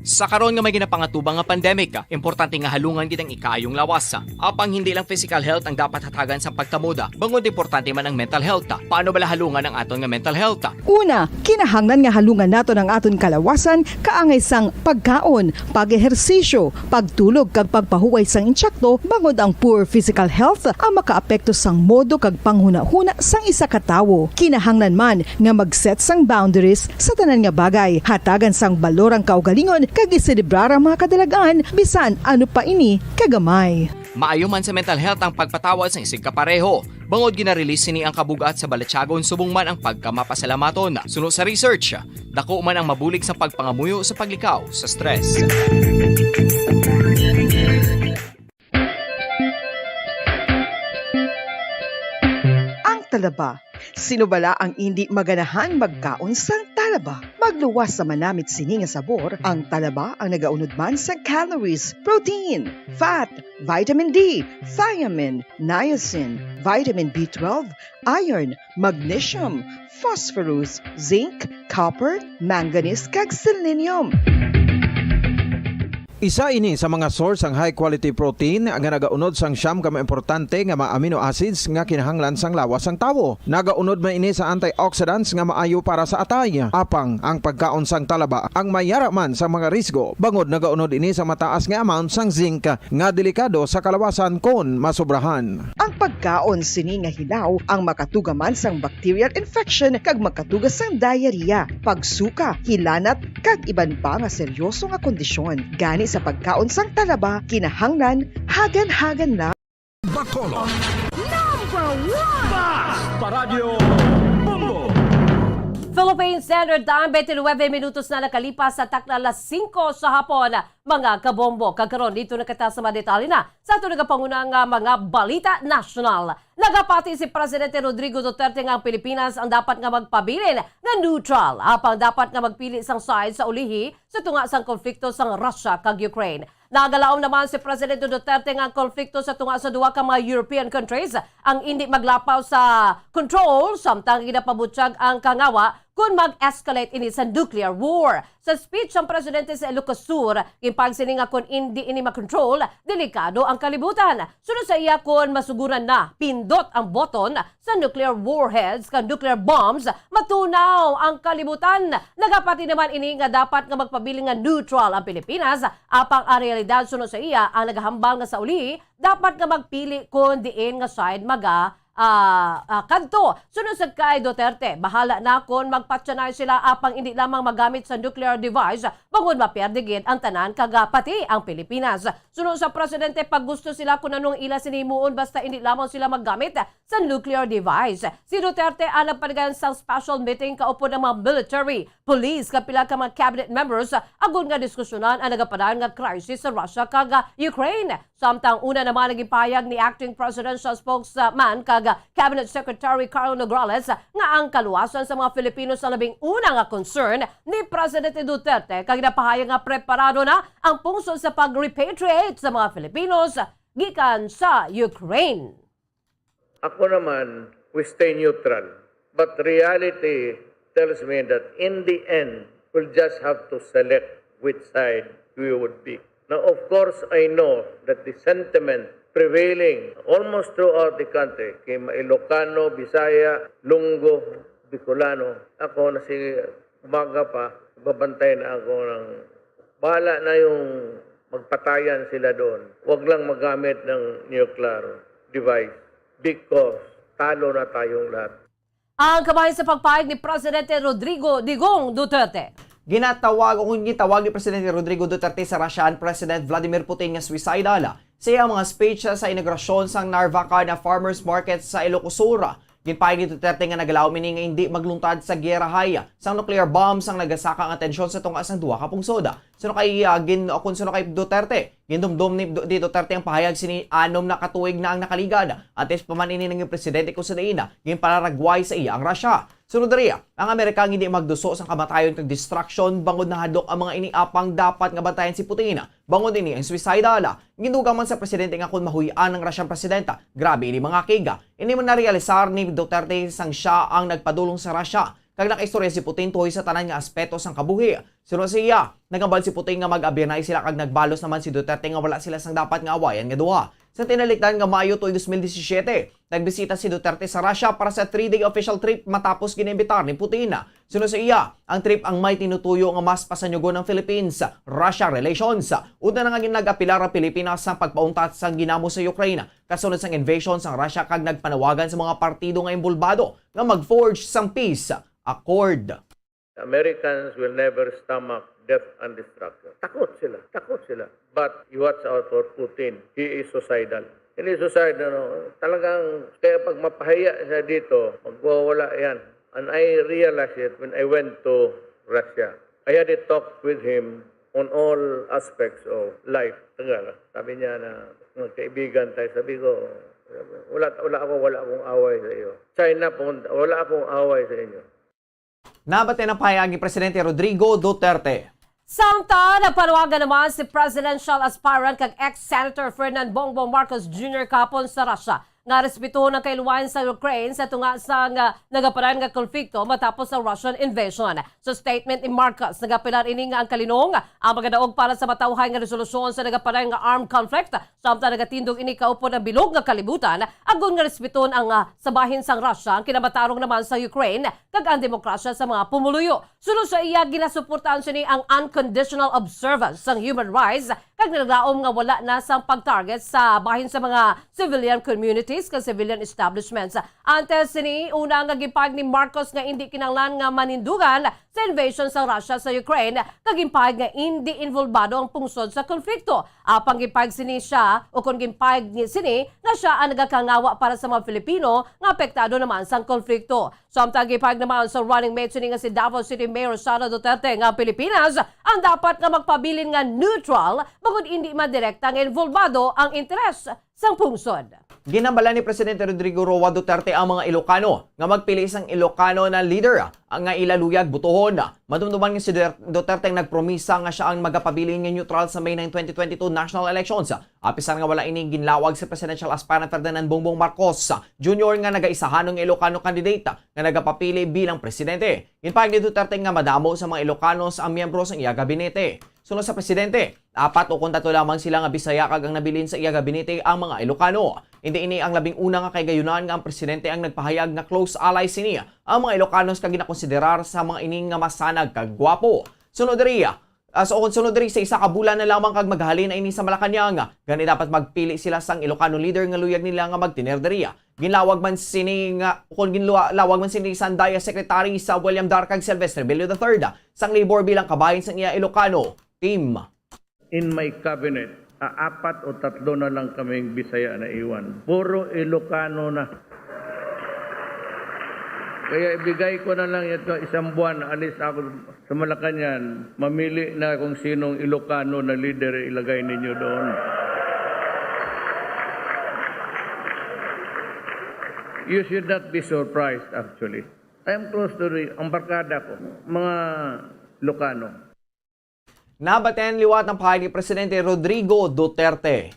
Sa karon nga may ginapangatubang nga pandemic, importante nga halungan gid ang ikaayong lawas. Apang hindi lang physical health ang dapat hatagan sang pagtamod, bangod importante man ang mental health. Paano bala halungan ang aton nga mental health? Una, kinahanglan nga halungan naton ang aton kalawasan kaangay sang pagkaon, pag-ehersisyo, pagtulog, kag pagpahuway sang insakto, bangod ang poor physical health ang makaapekto sang modo kag panghunahuna sang isa ka tawo. Kinahanglan man nga mag-set sang boundaries sa tanan nga bagay, hatagan sang balor ang kaugalingon, kag iselebrar ang mga kadalagan, bisan ano pa ini kagamay. Maayo man sa mental health ang pagpatawad sang isigkapareho, bangod gina-release sini ang kabug-at sa balatyagon subong man ang pagkamapasalamaton. Suno sa research, dako man ang mabulig sang pagpangamuyo sa paglikaw sa stress. Ang talaba. Sino bala ang indi maganahang magkaon sang talaba? Magluwas sa manamit sini nga sabor, ang talaba ang nagaunod man sa calories, protein, fat, vitamin D, thiamine, niacin, vitamin B twelve, iron, magnesium, phosphorus, zinc, copper, manganese, kag selenium. Isa ini sa mga source sang high quality protein nga nagaunod sang siyam ka mga importante nga mga amino acids nga kinahanglan sang lawas sang tawo. Nagaunod man ini sa antioxidants nga maayo para sa atay. Apang ang pagkaon sang talaba ang may yara man sa mga risgo, bangod nagaunod ini sa mataas nga amount sang zinc nga delikado sa kalawasan kon masobrahan. Ang pagkaon sini nga hilaw ang makatuga man sang bacterial infection kag makatuga sang diarrhea, pagsuka, hilanat, kag iban pa nga seryoso nga kondisyon. Gani sa pagkaon sang talaba, kinahanglan hagan-hagan lang. Bacolod. Number one! Mas Paradyo Bombo! Philippine Standard Time, twenty-nine minutos na nakalipas sa takna alas singko sa hapon, mga kabombo. Kag karon, dito na kita sa mga detalye na sa ato nagapanguna nga mga balita nasyonal. Nagapati si Presidente Rodrigo Duterte nga ang Pilipinas ang dapat nga magpabilin nga neutral, apang dapat nga magpili sang side sa ulihi sa tunga sang konflikto sang Russia kag Ukraine. Nagalaom naman si Presidente Duterte nga ang konflikto sa tunga sa duha ka mga European countries ang indi maglapaw sa control, samtang ginapabutyag ang kangawa kon mag-escalate ini sa nuclear war. Sa speech sang presidente sa Ilocos Sur, ginpahayag sini nga kon indi ini makontrol, delikado ang kalibutan. Suno sa iya, kon masuguran na pindot ang button sa nuclear warheads kag nuclear bombs, matunaw ang kalibutan. Nagapati naman ini nga dapat nga magpabilin nga neutral ang Pilipinas, apang ang realidad, suno sa iya, ang nagahambal nga sa uli dapat nga magpili kon diin nga side maga ah, ah, kadto. Suno sad kay Duterte, bahala na kon magpatyanay sila apang indi lamang magamit sa nuclear device, bangod mapierde gid ang tanan kag, ah, pati ang Pilipinas. Suno sa presidente, pag gusto sila kon ano ang ila sini himuon, basta indi lamang sila maggamit sa nuclear device. Si Duterte ang nagpadagan sang special meeting kaupod ang mga military, police, kag pila ka mga cabinet members, agod nga diskusyonan ang nagapadayon nga crisis sa Russia kag, ah, Ukraine. Samtang una naman, naging pahayag ni Acting Presidential Spokesman kag Cabinet Secretary Carlo Nograles nga ang kaluwasan sa mga Filipino sa labing una nga concern ni Presidente Duterte, kag ginapahayag nga preparado na ang pungsod sa pag-repatriate sa mga Filipinos gikan sa Ukraine. Ako naman, we stay neutral. But reality tells me that in the end, we'll just have to select which side we would pick. Now, of course, I know that the sentiment prevailing almost throughout the country, kay mga Ilocano, Bisaya, Longgo, Bicolano, ako na si umaga pa, babantay na ako ng bahala na yung magpatayan sila doon. Huwag lang magamit ng nuclear device because talo na tayong lahat. Ang kabahin sa pagpahayag ni Presidente Rodrigo Digong Duterte. Ginatawag o gitawag ni Presidente Rodrigo Duterte sa Russian President Vladimir Putin nga suicidal sa iyang mga speech sa inaugurasyon sang Narvaca na farmers market sa Ilocos Sur. Ginpahayag ni Duterte nga nagalaom ini nga hindi magluntad sa giyerahay sang nuclear bomb sang nagasaka ang atensyon sa tunga sang duha ka pungsod. Suno kay, ah, gin-, o kung suno kay Duterte, gindumdom ni Du-, ni Duterte ang pahayag sini anom na ka tuig na ang nakaligad. Antes pa man ini naging presidente kung sa diin, ginpalaragway sa iya ang Russia. Sunod diri, ang Amerika ang hindi magduso sang kamatayon kag destruction bangod nahadlok ang mga ini, apang dapat nga bantayan si Putin bangod ini ang suicidal. Gindugang man sa presidente nga kon mahuy-an ang Russian presidenta, grabe ini mga kiga. Ini man narealisar ni Duterte sang siya ang nagpadulong sa Russia, kag nakaistorya si Putin tuhoy sa tanan nga aspeto sang kabuhi. Suno sa iya, naghambal si Putin nga mag-abyanay sila kag nagbalos naman si Duterte nga wala sila sang dapat nga awayan nga duha. Sa tinalikdan nga Mayo tuig dos mil disisiete, nagbisita si Duterte sa Russia para sa three-day official trip matapos ginaimbitar ni Putin. Suno sa iya, ang trip ang may tinutuyo nga mas pasanyugon ang Philippines-Russia relations. Una na nga gin-, nag-apelar ang Pilipinas sa pagpauntat sang ginamo sa Ukraine kasunod sang invasion sang Russia kag nagpanawagan sa mga partido nga inbolbado nga mag-forge sang peace accord. Americans will never stomach death and destruction. Takot sila, takot sila. But you watch out for Putin. He is suicidal. Hindi suicidal, no? Talagang, kaya pag mapahiya siya dito, magwawala yan. And I realized it when I went to Russia. I had a talk with him on all aspects of life. Tagal. Sabi niya na, "Magkaibigan tayo." Sabi ko, "Wala, wala ako, wala akong away sa iyo. China, pumunta, wala akong away sa inyo." Nabati ang pahayag ni Presidente Rodrigo Duterte. Samtang nagpanawagan naman si presidential aspirant kag ex-Senator Ferdinand Bongbong Marcos Junior kahapon sa Russia, nga respetohon ang kailuwayan sa Ukraine sa tunga sang, ah, nagapadayon nga konflikto matapos ang Russian invasion. Sa statement ni Marcos, nagapilar ini nga ang kalinong ang magadaog para sa matawhay nga resolusyon sa nagapadayon nga armed conflict, samtang nagatindog ini kaupod ang bilog nga kalibutan agod nga respeton ang, ah, sa bahin sang Russia ang kinamatarong naman sa Ukraine kag ang demokrasya sa mga pumuluyo. Suno sa iya, ginasuportahan sini ang unconditional observance sang human rights kag naglaom nga wala na sang pag-target sa bahin sa mga civilian communities kag civilian establishments. Antes sini, una nga ginpahayag ni Marcos nga indi kinahanglan nga manindugan sa invasion sa Russia sa Ukraine, kag ginpahayag nga indi involbado ang pungsod sa konflikto. Apang ginpahayag sini siya, o kon ginpahayag ni sini nga siya ang nagakangawa para sa mga Filipino nga apektado naman sang konflikto. Samtang gipahayag naman sa running mate sini nga si Davao City Mayor Sara Duterte nga ang Pilipinas ang dapat nga magpabilin nga neutral bangod indi man direkta nga involbado ang interes sang pungsod. Ginhambalan ni Presidente Rodrigo Roa Duterte ang mga Ilocano nga magpili sang Ilocano na leader nga ila luyag botohon. Madumduman nga si Duter-, Duterte ang nagpromisa nga siya ang magapabilin nga neutral sa May nine, twenty twenty-two national elections. Apisar nga wala ini ginlawag si presidential aspirant Ferdinand Bongbong Marcos Junior nga nagaisahanong Ilocano candidate nga nagapapili bilang presidente. Ginpahayag ni Duterte nga madamo sa mga Ilocanos ang miyembro sang iya gabinete. Suno sa presidente, apat o kon tatlo lamang sila nga Bisaya kag ang nabilin sa iya gabinete ang mga Ilocano. Indi ini ang labing una nga kahigayonan nga ang presidente ang nagpahayag nga close ally sini ang mga Ilocanos kag ginakonsiderar sa mga ini nga masanag kag gwapo. Sunod diri, Ah, so, kung sunod diri sa isa ka bulan na lamang kag maghalin na ini sa Malacañang, gani dapat magpili sila sang Ilocano leader nga luyag nila nga magtener diri. Ginlawag man sini nga, kung ginlawag man sini sang DIA Secretary sa William Dar kag Silvestre Bello the third, sang Labor bilang kabahin sang iya Ilocano team. In my cabinet, ah, apat o tatlo na lang kaming Bisaya na iwan. Puro Ilocano na. Kaya ibigay ko na lang ito isang buwan, alis ako sa Malacañang, mamili na kung sinong Ilocano na leader ilagay ninyo doon. You should not be surprised, actually. I am close to the, ang barkada ko, mga Ilocano. Nabaten liwat ang pahayag ni Presidente Rodrigo Duterte.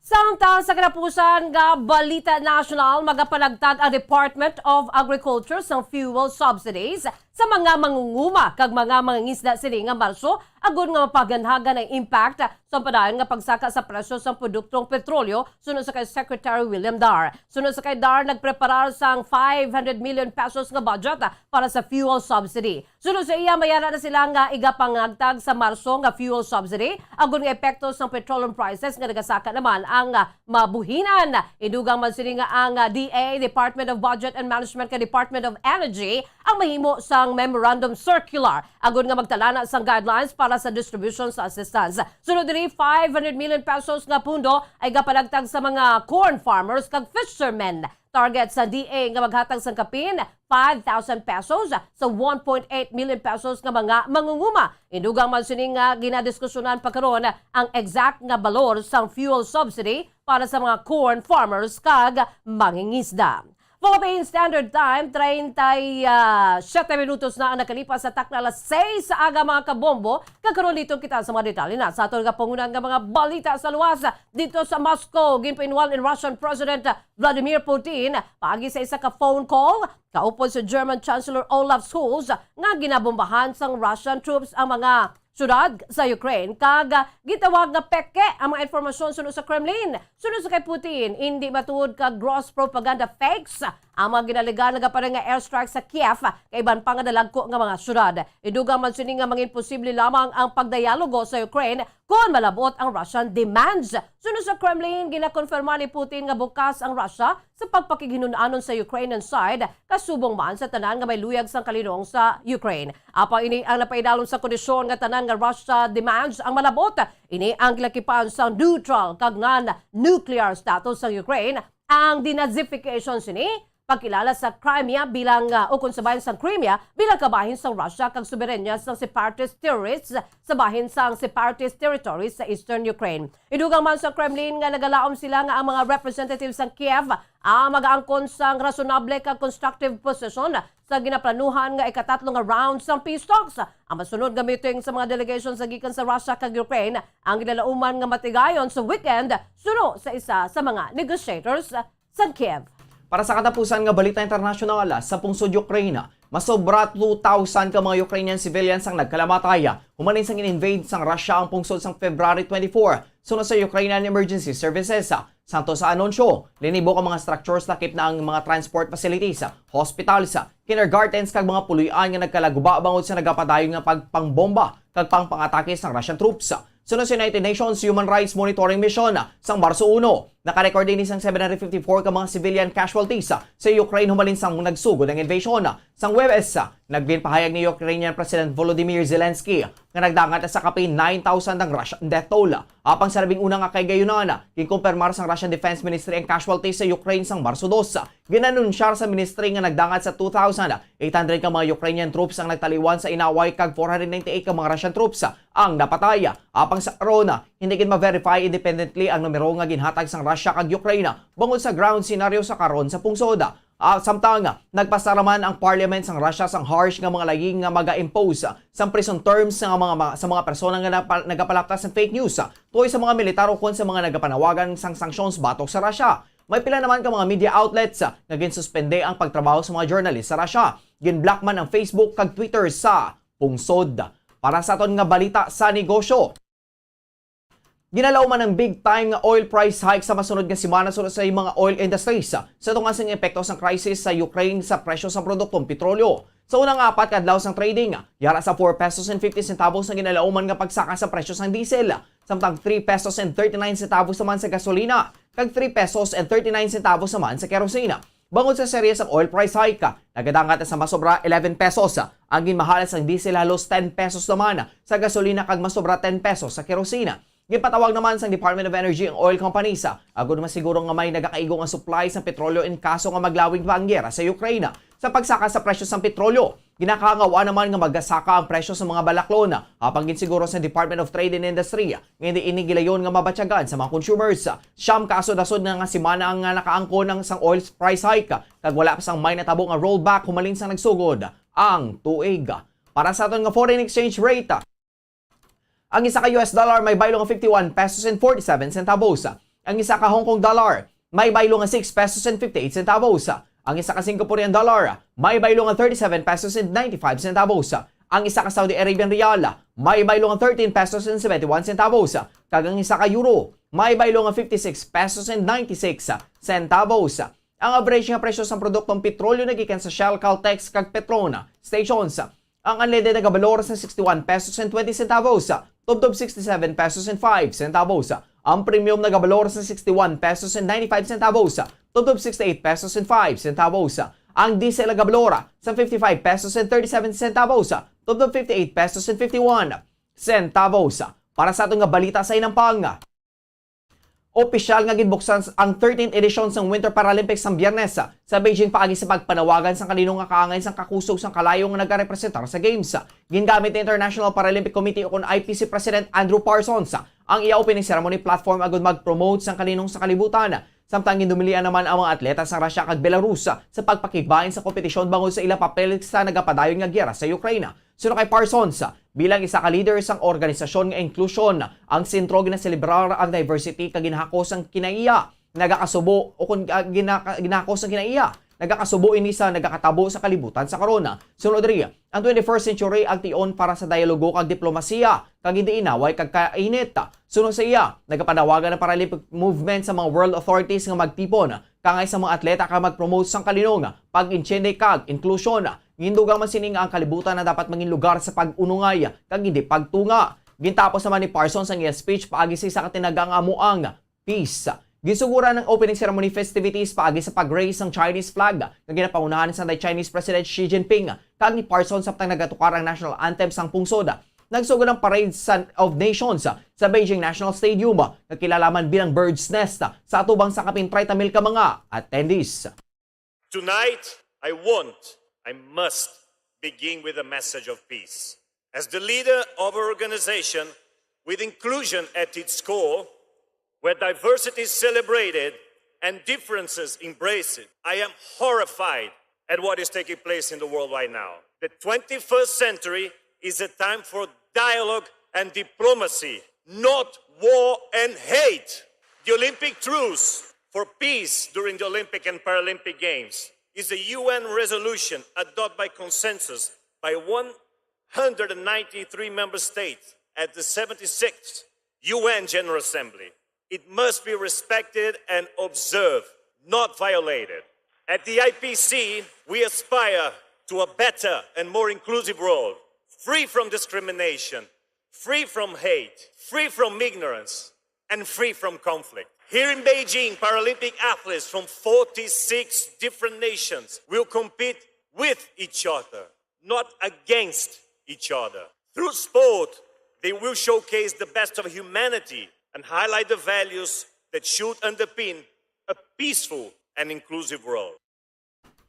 Samtang sa katapusan nga balita nasyonal, magapanagtag ang Department of Agriculture sang fuel subsidies sa mga mangunguma kag mga mangingisda sini nga Marso, agud nga mapaganhagan ang impact sa padayon nga pagsaka sa presyo sang produktong petrolyo, suno sa kay Secretary William Dar. Suno sa kay Dar, nagpreparar sang five hundred million pesos nga budget para sa fuel subsidy. Suno sa iya, mayara na sila nga igapangagtag sa Marso nga fuel subsidy, agud nga epekto sang petroleum prices nga nagasaka naman ang, ah, mabuhinan. Idugang man sini nga ang, ah, D A, Department of Budget and Management, kag Department of Energy ang mahimo sang memorandum circular agud nga magtalana sang guidelines para sa distribution sa assistance. Sunod diri, five hundred million pesos nga pundo ay gapanagtag sa mga corn farmers kag fishermen. Target sa D A nga maghatag sang kapin five thousand pesos sa one point eight million pesos nga mga mangunguma. Idugang man sini nga ginadiskusyonan pa karon ang exact nga balor sang fuel subsidy para sa mga corn farmers kag mangingisda. Philippine Standard Time, treinta y siete minutos na ang nakalipas sa takna alas seis sa aga, mga kabombo. Kag karon, liton kita sa mga detalye na sa aton nga pangunan nga mga balita sa luwas. Dito sa Moscow, ginpainwal ni Russian President Vladimir Putin paagi sa isa ka phone call kaupod sa German Chancellor Olaf Scholz nga ginabombahan sang Russian troops ang mga syudad sa Ukraine, kag gitawag nga peke ang mga informasyon suno sa Kremlin. Suno sa kay Putin, indi matuod ka gross propaganda fakes ang mga ginaligan nga gaparin nga airstrike sa Kiev kag iban pa nga dalagko nga mga syudad. Idugang man sini nga mangin posible lamang ang pagdayalogo sa Ukraine kon malabot ang Russian demands. Suno sa Kremlin, ginakonfirma ni Putin nga bukas ang Russia sa pagpakighinun-anon sa Ukrainian side, kasubong man sa tanan nga may luyag sang kalinong sa Ukraine. Apang ini ang napaidalom sa kondisyon nga tanan nga Russia demands ang malabot. Ini ang gilakipan sa neutral kag non-nuclear status sa Ukraine, ang denazification sini, pagkilala sa Crimea bilang, ah, ukon sa bahin sang Crimea bilang kabahin sang Russia kag soberanya sang separatist terrorists sa bahin sang separatist territories sa eastern Ukraine. Idugang man sa Kremlin nga nagalaom sila nga ang mga representatives sang Kiev ang magaangkon sang rasonable kag constructive posisyon sa ginaplanuhan nga ikatatlo nga round sang peace talks. Ang masunod nga meeting sa mga delegations sa gikan sa Russia kag Ukraine ang ginalauman nga matigayon sa weekend, suno sa isa sa mga negotiators sa Kiev. Para sa katapusan nga balita internasyonal, sa pungsod Ukraine, masobra two thousand ka mga Ukrainian civilians ang nagkalamatay human sang in-invade sang Russia ang pungsod sang February twenty-four, suno sa Ukrainian Emergency Services. Santo sa anunsyo, linibo ka mga structures lakip na ang mga transport facilities, hospitals, kindergartens kag mga puloy-an nga nagkalaguba bangod sa nagapadayon nga pagpangbomba kag pangpangatake sang Russian troops. Suno sa United Nations Human Rights Monitoring Mission, sang Marso uno, nakarecord ini sang seven hundred fifty-four ka mga civilian casualties sa Ukraine humalin sang nagsugod ang invasion. Sang Huwebes, nagpinpahayag ni Ukrainian President Volodymyr Zelensky nga nagdangat na sa kapin nine thousand ang Russian death toll. Apang sa labing una nga kahigayonan, ginkumpirmar sang Russian Defense Ministry ang casualties sa Ukraine sang Marso dos. Ginanunsyar sa ministry nga nagdangat sa two thousand eight hundred ka mga Ukrainian troops ang nagtaliwan sa inaway kag four hundred ninety-eight ka mga Russian troops ang napatay. Apang sa karon, hindi gid ma-verify independently ang numero nga ginhatag sang Russia kag Ukraine bangod sa ground scenario sa karon sa pungsod. Ah, samtang nagpasar man ang parliament sang Russia sang harsh nga mga laying nga maga-impose sang prison terms sa mga, mga sa mga persona nga napa- nagapalapta sa fake news, tuoy sa mga militar ukon sa mga nagapanawagan sang sanctions batok sa Russia. May pila naman ka mga media outlets, ah, nga ginsuspende ang pagtrabaho sa mga journalist sa Russia. Gin-block man ang Facebook kag Twitter sa pungsod. Para sa aton nga balita sa negosyo, ginalauman ang big time nga oil price hike sa masunod nga semana suno sa mga oil industries, sa tunga sang epekto sang crisis sa Ukraine sa presyo sa produktong petrolyo. Sa unang apat ka adlaw sang trading, yara sa four pesos and fifty centavos ang ginalauman nga pagsaka sa presyo sang diesel, samtang three pesos and thirty-nine centavos naman sa gasolina, kag three pesos and thirty-nine centavos naman sa kerosene. Bangod sa serye sang oil price hike, nagadangat na sa masobra eleven pesos ang ginmahalan sang diesel, halos ten pesos naman sa gasolina, kag masobra ten pesos sa kerosene. Ginpatawag naman sang Department of Energy ang oil companies, agod masiguro nga may nagakaigo nga supply sang petrolyo in kaso nga maglawig pa ang giyera sa Ukraine. Sa pagsaka sa presyo sang petrolyo, ginakahangawaan naman nga magasaka ang presyo sa mga balaklon, apang ginsiguro sa Department of Trade and Industry nga hindi ini gilayon nga mabatyagan sa mga consumers. Siyam ka asod-asod na nga semana ang nga nakaangkon ang sang oil price hike, kag wala pa sang may natabo nga rollback humalin sang nagsugod ang tuig. Para sa aton nga foreign exchange rate, ang isa ka U S dollar may baylo nga fifty-one pesos and forty-seven centavos. Ang isa ka Hong Kong dollar may baylo nga six pesos and fifty-eight centavos. Ang isa ka Singaporean dollar may baylo nga thirty-seven pesos and ninety-five centavos. Ang isa ka Saudi Arabian riyal may baylo nga thirteen pesos and seventy-one centavos. Kag ang isa ka euro may baylo nga fifty-six pesos and ninety-six centavos. Ang average nga presyo sang produktong petrolyo nagikan sa Shell, Caltex, kag Petron stations. Ang unleaded nagabalor sa sixty-one pesos and twenty centavos, tubtob sixty-seven pesos and five centavos. Ang premium nagabalor sa sixty-one pesos and ninety-five centavos, tubtob sixty-eight pesos and five centavos. Ang diesel nagabalor sa fifty-five pesos and thirty-seven centavos, tubtob fifty-eight pesos and fifty-one centavos. Para sa aton nga balita sa hinampang, opisyal nga ginbuksan ang thirteenth edition sang Winter Paralympics sang Biyernes sa Beijing paagi sa pagpanawagan sang kalinong nga kaangay sang kakusog sang kalayo nga nagarepresentar sa Games. Gingamit ni International Paralympic Committee ukon I P C President Andrew Parsons ang iya opening ceremony platform agud mag-promote sang kalinong sa kalibutan. Samtang gindumilian naman ang mga atleta sa Russia kag Belarus sa pagpakigbain sa kompetisyon bangod sa ila papel sa nagapadayon nga giyera sa Ukraine. Suno kay Parsons, bilang isa ka leader sang organisasyon nga inklusyon, ang sentro ginaselebrar ang diversity kag ginahakos ang kinaiya. Nagakasubo o kon, ah, ginaka-, ginahakos ang kinaiya. Nagakasubo ini sa nagakatabo sa kalibutan sa karon. Sunod diri, ang twenty-first century ang tion para sa dialogo kag diplomasiya, kag hindi inaway kag kainit. Suno sa iya, nagapanawagan ang Paralympic movement sa mga world authorities nga magtipon kangay sa mga atleta kag mag-promote sang kalinong, pag-intsyende kag inklusyon. Gindugang man sini nga ang kalibutan na dapat mangin lugar sa pag-unungay kag hindi pagtunga. Gintapos naman ni Parsons ang iya speech paagi sa isa ka tinaga nga amo ang peace. Ginsuguran ang opening ceremony festivities paagi sa pag-raise sang Chinese flag nga ginapangunahan sang Chinese President Xi Jinping kag ni Parsons samtang nagatukar ang national anthem sang pungsod. Nagsugod ang Parade sa, of Nations sa Beijing National Stadium, nga kilala man bilang Bird's Nest, sa atubang sa kapin treinta mil ka mga attendees. Tonight, I want, I must begin with a message of peace. As the leader of an organization with inclusion at its core, where diversity is celebrated and differences embraced, I am horrified at what is taking place in the world right now. The twenty-first century is a time for dialogue and diplomacy, not war and hate. The Olympic truce for peace during the Olympic and Paralympic Games is a U N resolution adopted by consensus by one hundred ninety-three member states at the seventy-sixth U N General Assembly. It must be respected and observed, not violated. At the I P C, we aspire to a better and more inclusive world, free from discrimination, free from hate, free from ignorance, and free from conflict. Here in Beijing, Paralympic athletes from forty-six different nations will compete with each other, not against each other. Through sport, they will showcase the best of humanity and highlight the values that should underpin a peaceful and inclusive world.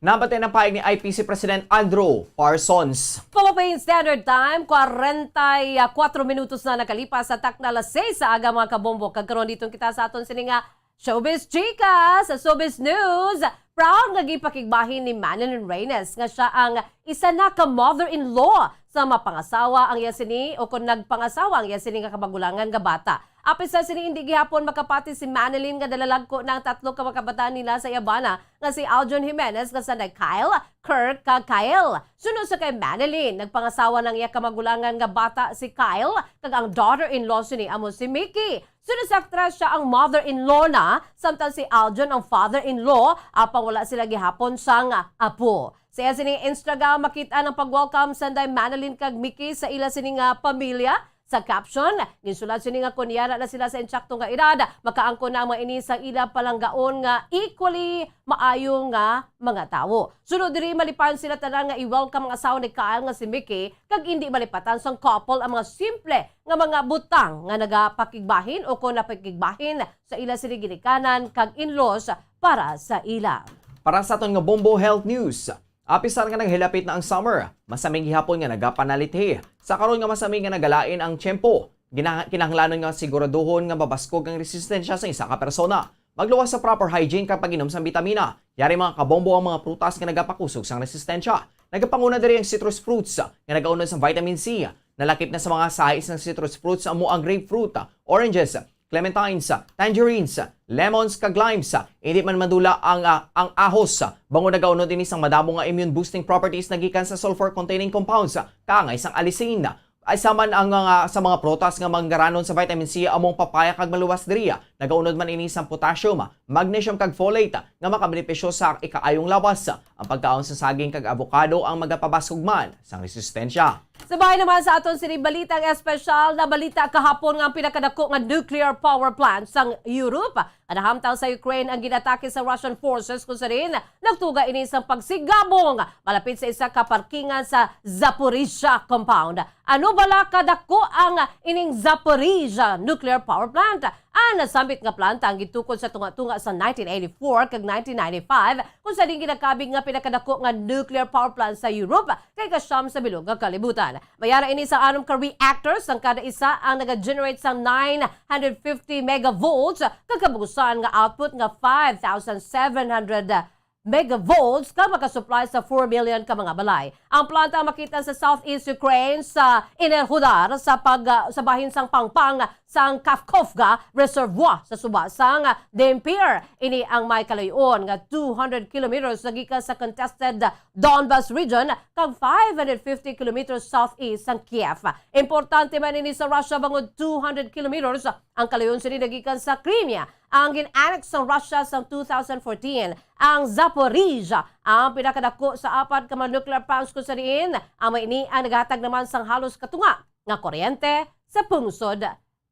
Nabatian ang pahayag ni I P C President Andrew Parsons. Philippine Standard Time, kwarenta y kuatro minutos na nakalipas sa takna alas seis sa aga, mga kabombo. Kag karon, dito kita sa aton sini nga Showbiz Chika sa Showbiz News. Proud nga gipakigbahin ni Manilyn Reynes nga siya ang isa na ka mother-in-law sa mapangasawa ang iya sini o kung nagpangasawa ang iya sini nga kamagulangan nga bata. Apin sa sini, hindi gihapon makapati si Manilyn nga nalalagko na ang tatlo ka mga kabataan nila sa iya bana nga si Aljon Jimenez nga sanday Kyle, Kirk, kag Kyle. Suno sa kay Manilyn, nagpangasawa ng iya kamagulangan nga bata si Kyle, kag ang daughter-in-law sini amo si Mickey. Suno sa aktres, siya ang mother-in-law na, samtang si Aljon ang father-in-law, apang wala sila gihapon sang apo. Sa iya sining Instagram, makita ang pag-welcome sanday Manilyn kag Mickey sa ila sini nga pamilya. Sa caption, ginsulat sini nga kon yara na sila sa insakto nga edad, makaangkon na ang mga ini sa ila palanggaon nga equally maayo nga mga tawo. Sunod diri, malipayon sila tanan nga i-welcome ang asawa ni Kyle nga si Mickey, kag indi malipatan sang couple ang mga simple nga mga butang nga nagapakigbahin o kon napakigbahin sa ila sini ginikanan kag in-laws para sa ila. Para sa aton nga Bombo Health News, apisar nga naghilapit na ang summer, masami gihapon nga nagapanalithi. Sa karon nga masami nga nagalain ang tiyempo, gina- kinahanglanon nga siguraduhon nga mabaskog ang resistensya sa isa ka persona. Magluwas sa proper hygiene kag pag-inom sang bitamina. Yari, mga kabombo, ang mga prutas nga nagapakusog sang resistensya. Nagapanguna diri ang citrus fruits nga nagaunod sang vitamin C. Nalakip na sa mga sahi sang citrus fruits amo ang grapefruit, oranges, clementines, tangerines, lemons, kag limes. Indi man madula ang, ah, ang ahos, bangod nagaunod ini sang madamo nga immune boosting properties nga gikan sa sulfur-containing compounds, kaangay sang allicin. Ay, sama ang mga, sa mga prutas nga manggaranon sa vitamin C amo ang papaya kag maluwas diri. Nagaunod man ini sang potassium, magnesium kag folate nga makabenepisyo sa ikaayong lawas. Ang pagkaon sa saging kag avocado ang magapabaskog man sang resistensya. Subay naman sa aton sini balitang espesyal, nabalita kahapon nga ang pinakadako nga nuclear power plant sang Europe nga nahamtang sa Ukraine ang ginatake sa Russian forces, kung sa diin nagtuga ini sang pagsigabong malapit sa isa ka parkingan sa Zaporizhia compound. Ano bala kadako ang ining Zaporizhia nuclear power plant? Ang nasambit nga planta ang gitukod sa tunga-tunga sa nineteen eighty-four kag nineteen ninety-five, kung sa diin ginakabig nga pinakadako nga nuclear power plant sa Europe kay ikasyam sa bilog nga kalibutan. May ara ini sa anom ka reactors, ang kada isa ang naga-generate sang nine hundred fifty megavolts, kag kabugusan nga output nga five thousand seven hundred megavolts, kag makasupply sa four million ka mga balay. Ang planta makita sa southeast Ukraine, sa Enerhodar, sa pag, sa bahin sang pangpang sang Kakhovka Reservoir sa suba sang Dnipro. Ini ang may kalayo-on nga two hundred kilometers sa gikan sa contested Donbas region kag five hundred fifty kilometers southeast sang Kiev. Importante man ini sa Russia bangod two hundred kilometers ang kalayo-on sini nagikan sa Crimea, ang gin-annex sang Russia sang two thousand fourteen. Ang Zaporizhia ang pinakadako sa apat ka mga nuclear plants, kung sa diin amo ini ang nagahatag naman sang halos katunga nga kuryente sa pungsod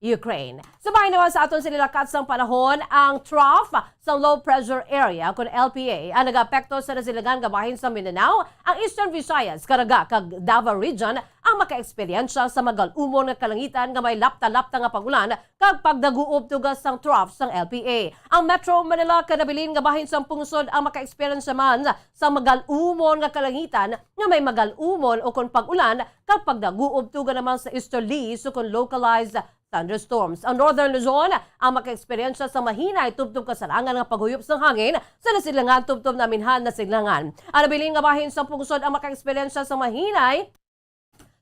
Ukraine. Subay naman sa aton sini lakat sang panahon, ang trough sa low pressure area, kun L P A, ang nagaapekto sa nasilingan nga bahin sa Mindanao, ang Eastern Visayas, Caraga, kag Davao Region ang makaeksperyensya sa magal-umon nga kalangitan nga may lapta-lapta nga pag-ulan kag pagdaguob tuga sang trough sang L P A. Ang Metro Manila kag nabilin nga bahin sang pungsod ang makaeksperyensya man sa magal-umon nga kalangitan nga may magal-umon o kon pag-ulan kag pagdaguob tuga naman sa easterlies o kon localized thunderstorms. Ang Northern Luzon ang makaeksperyensya sa mahinay tubtob kasarangan nga paghuyop sang hangin sa nasilingan tubtob naminhan nasilingan. Ang nabilin nga bahin sang pungsod ang makaeksperyensya sa mahinay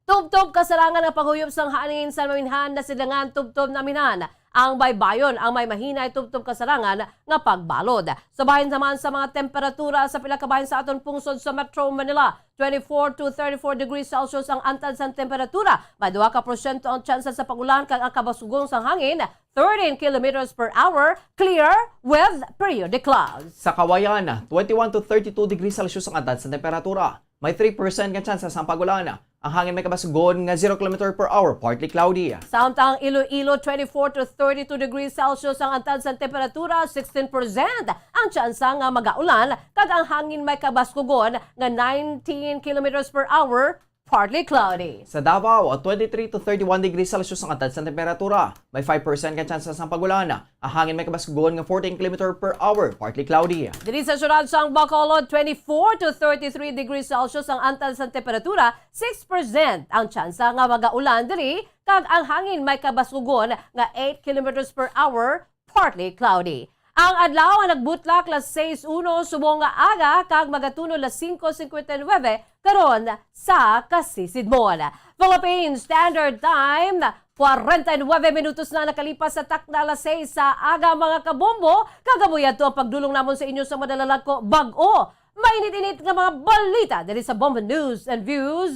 tubtob kasarangan nga paghuyop sang hangin sa maminhan nasilingan tubtob naminhan. Ang baybayon ang may mahinay tubtob kasarangan nga pagbalod. Sa bahin naman sa mga temperatura sa pila ka bahin sa aton pungsod sa Metro Manila, twenty-four to thirty-four degrees Celsius ang antad sang temperatura. May duha ka porsyento ang tsansa sa pag-ulan kag ang kabaskugon sang hangin, thirteen kilometers per hour, clear with periodic clouds. Sa Kawayan, twenty-one to thirty-two degrees Celsius ang antad sa temperatura. May three percent nga tsansa sang pag-ulan. Ang hangin may kabasgon nga zero kilometer per hour, partly cloudy. Samtang Iloilo, twenty-four to thirty-two degrees Celsius ang antad sang temperatura, sixteen percent ang tsansa nga magaulan, kag ang hangin may kabaskugon nga nineteen kilometers per hour, partly cloudy. Sa Davao, twenty-three to thirty-one degrees Celsius ang antad sang temperatura. May five percent nga tsansa sang pag-ulan. Ang hangin may kabaskugon nga fourteen kilometer per hour, partly cloudy. Diri sa siyudad sang Bacolod, twenty-four to thirty-three degrees Celsius ang antad sang temperatura, six percent ang tsansa nga magaulan diri, kag ang hangin may kabaskugon nga eight kilometers per hour, partly cloudy. Ang adlaw ang nagbutlak las seis uno subong nga aga kag magatuno las singko singkwenta y nuwebe karon sa kasisidmon. Philippine Standard Time, kwarenta y nuwebe minutos na nakalipas sa takna las seis sa aga, mga kabombo. Kag amo yadto ang pagdulong namon sa inyo sa madalalagko bag-o, mainit-init nga mga balita diri sa Bombo News and Views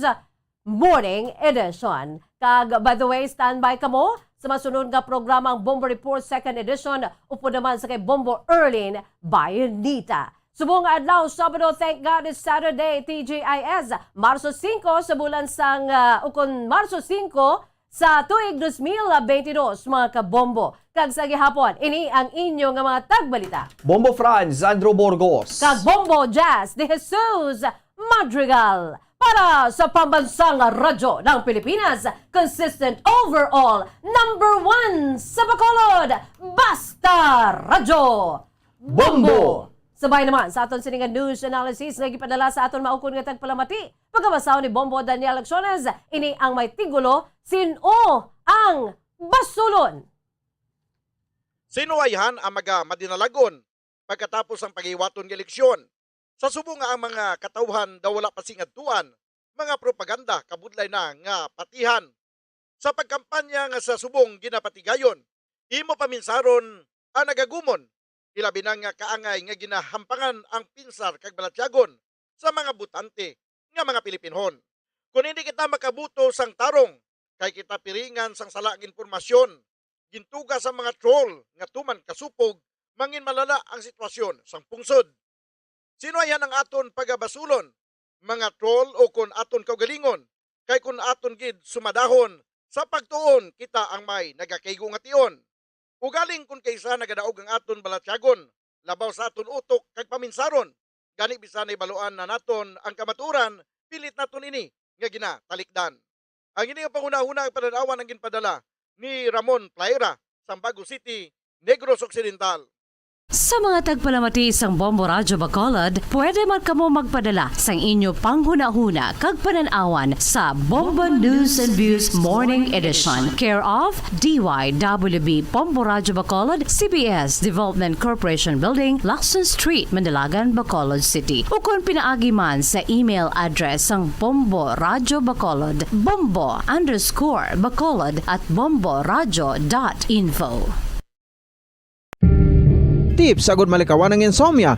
Morning Edition. Kag, by the way, standby kamo sa masunod nga programa, ang Bombo Report Second Edition, upod naman sa kay Bombo Erlin Bayonita. Subong nga adlaw, Sabado, thank God it's Saturday, T G I S, Marso singko sa bulan sang, ah, ukon Marso singko sa tuig dos mil benti dos, mga kabombo. Kag sa gihapon, ini ang inyo nga mga tagbalita. Bombo Franz, Sandro Burgos. Kag Bombo Jazz de Jesus Madrigal. Para sa Pambansang Radyo ng Pilipinas, consistent overall, number one sa Bacolod, Basta Radyo. Bombo! Sabay naman sa aton sini nga news analysis nga gipadala sa aton maukon nga tagpalamati, pagkabasahon ni Bombo Daniel Acciones, ini ang may titulo, Sin-o ang Basulon? Sino ayhan ang mga madinalagon pagkatapos sang paghiwaton nga eleksyon? Sa subong nga ang mga katawhan daw wala pa sing adtuan, mga propaganda kabudlay na nga patihan. Sa pagkampanya nga sa subong ginapatigayon, imo paminsaron ang nagagumon, ilabi na nga kaangay nga ginahampangan ang pinsar kag balatyagon sa mga botante nga mga Pilipinhon. Kon hindi kita makabuto sang tarong, kay kita piringan sang sala nga impormasyon, gintuga sang mga troll nga tuman kasupog, mangin malala ang sitwasyon sang pungsod. Sino ayhan ang aton pagabasulon, mga troll, o kon aton kaugalingon? Kay kon aton gid sumadahon, sa pagtuon kita ang may nagakaigo nga tion. Ugaling kon kaisa nagadaog ang aton balatyagon, labaw sa aton utok kag paminsaron, gani bisan nahibaluan na naton ang kamatuoran, pilit naton ini nga ginatalikdan. Ang ini nga panghunahuna ang panan-awan ang ginpadala ni Ramon Plaira sang Bago City, Negros Occidental. Sa mga tagpalamati sang Bombo Radyo Bacolod, pwede man kamo magpadala sang inyo panghunahuna kag panan-awan sa Bombo News and Views Morning Edition, care of D Y W B Bombo Radyo Bacolod, C B S Development Corporation Building, Lacson Street, Manalagan, Bacolod City, ukon pinaagi man sa email address sang Bombo Radyo Bacolod, bombo underscore bacolod at bomboradyo dot info. Tips agud malikawan ang insomnia.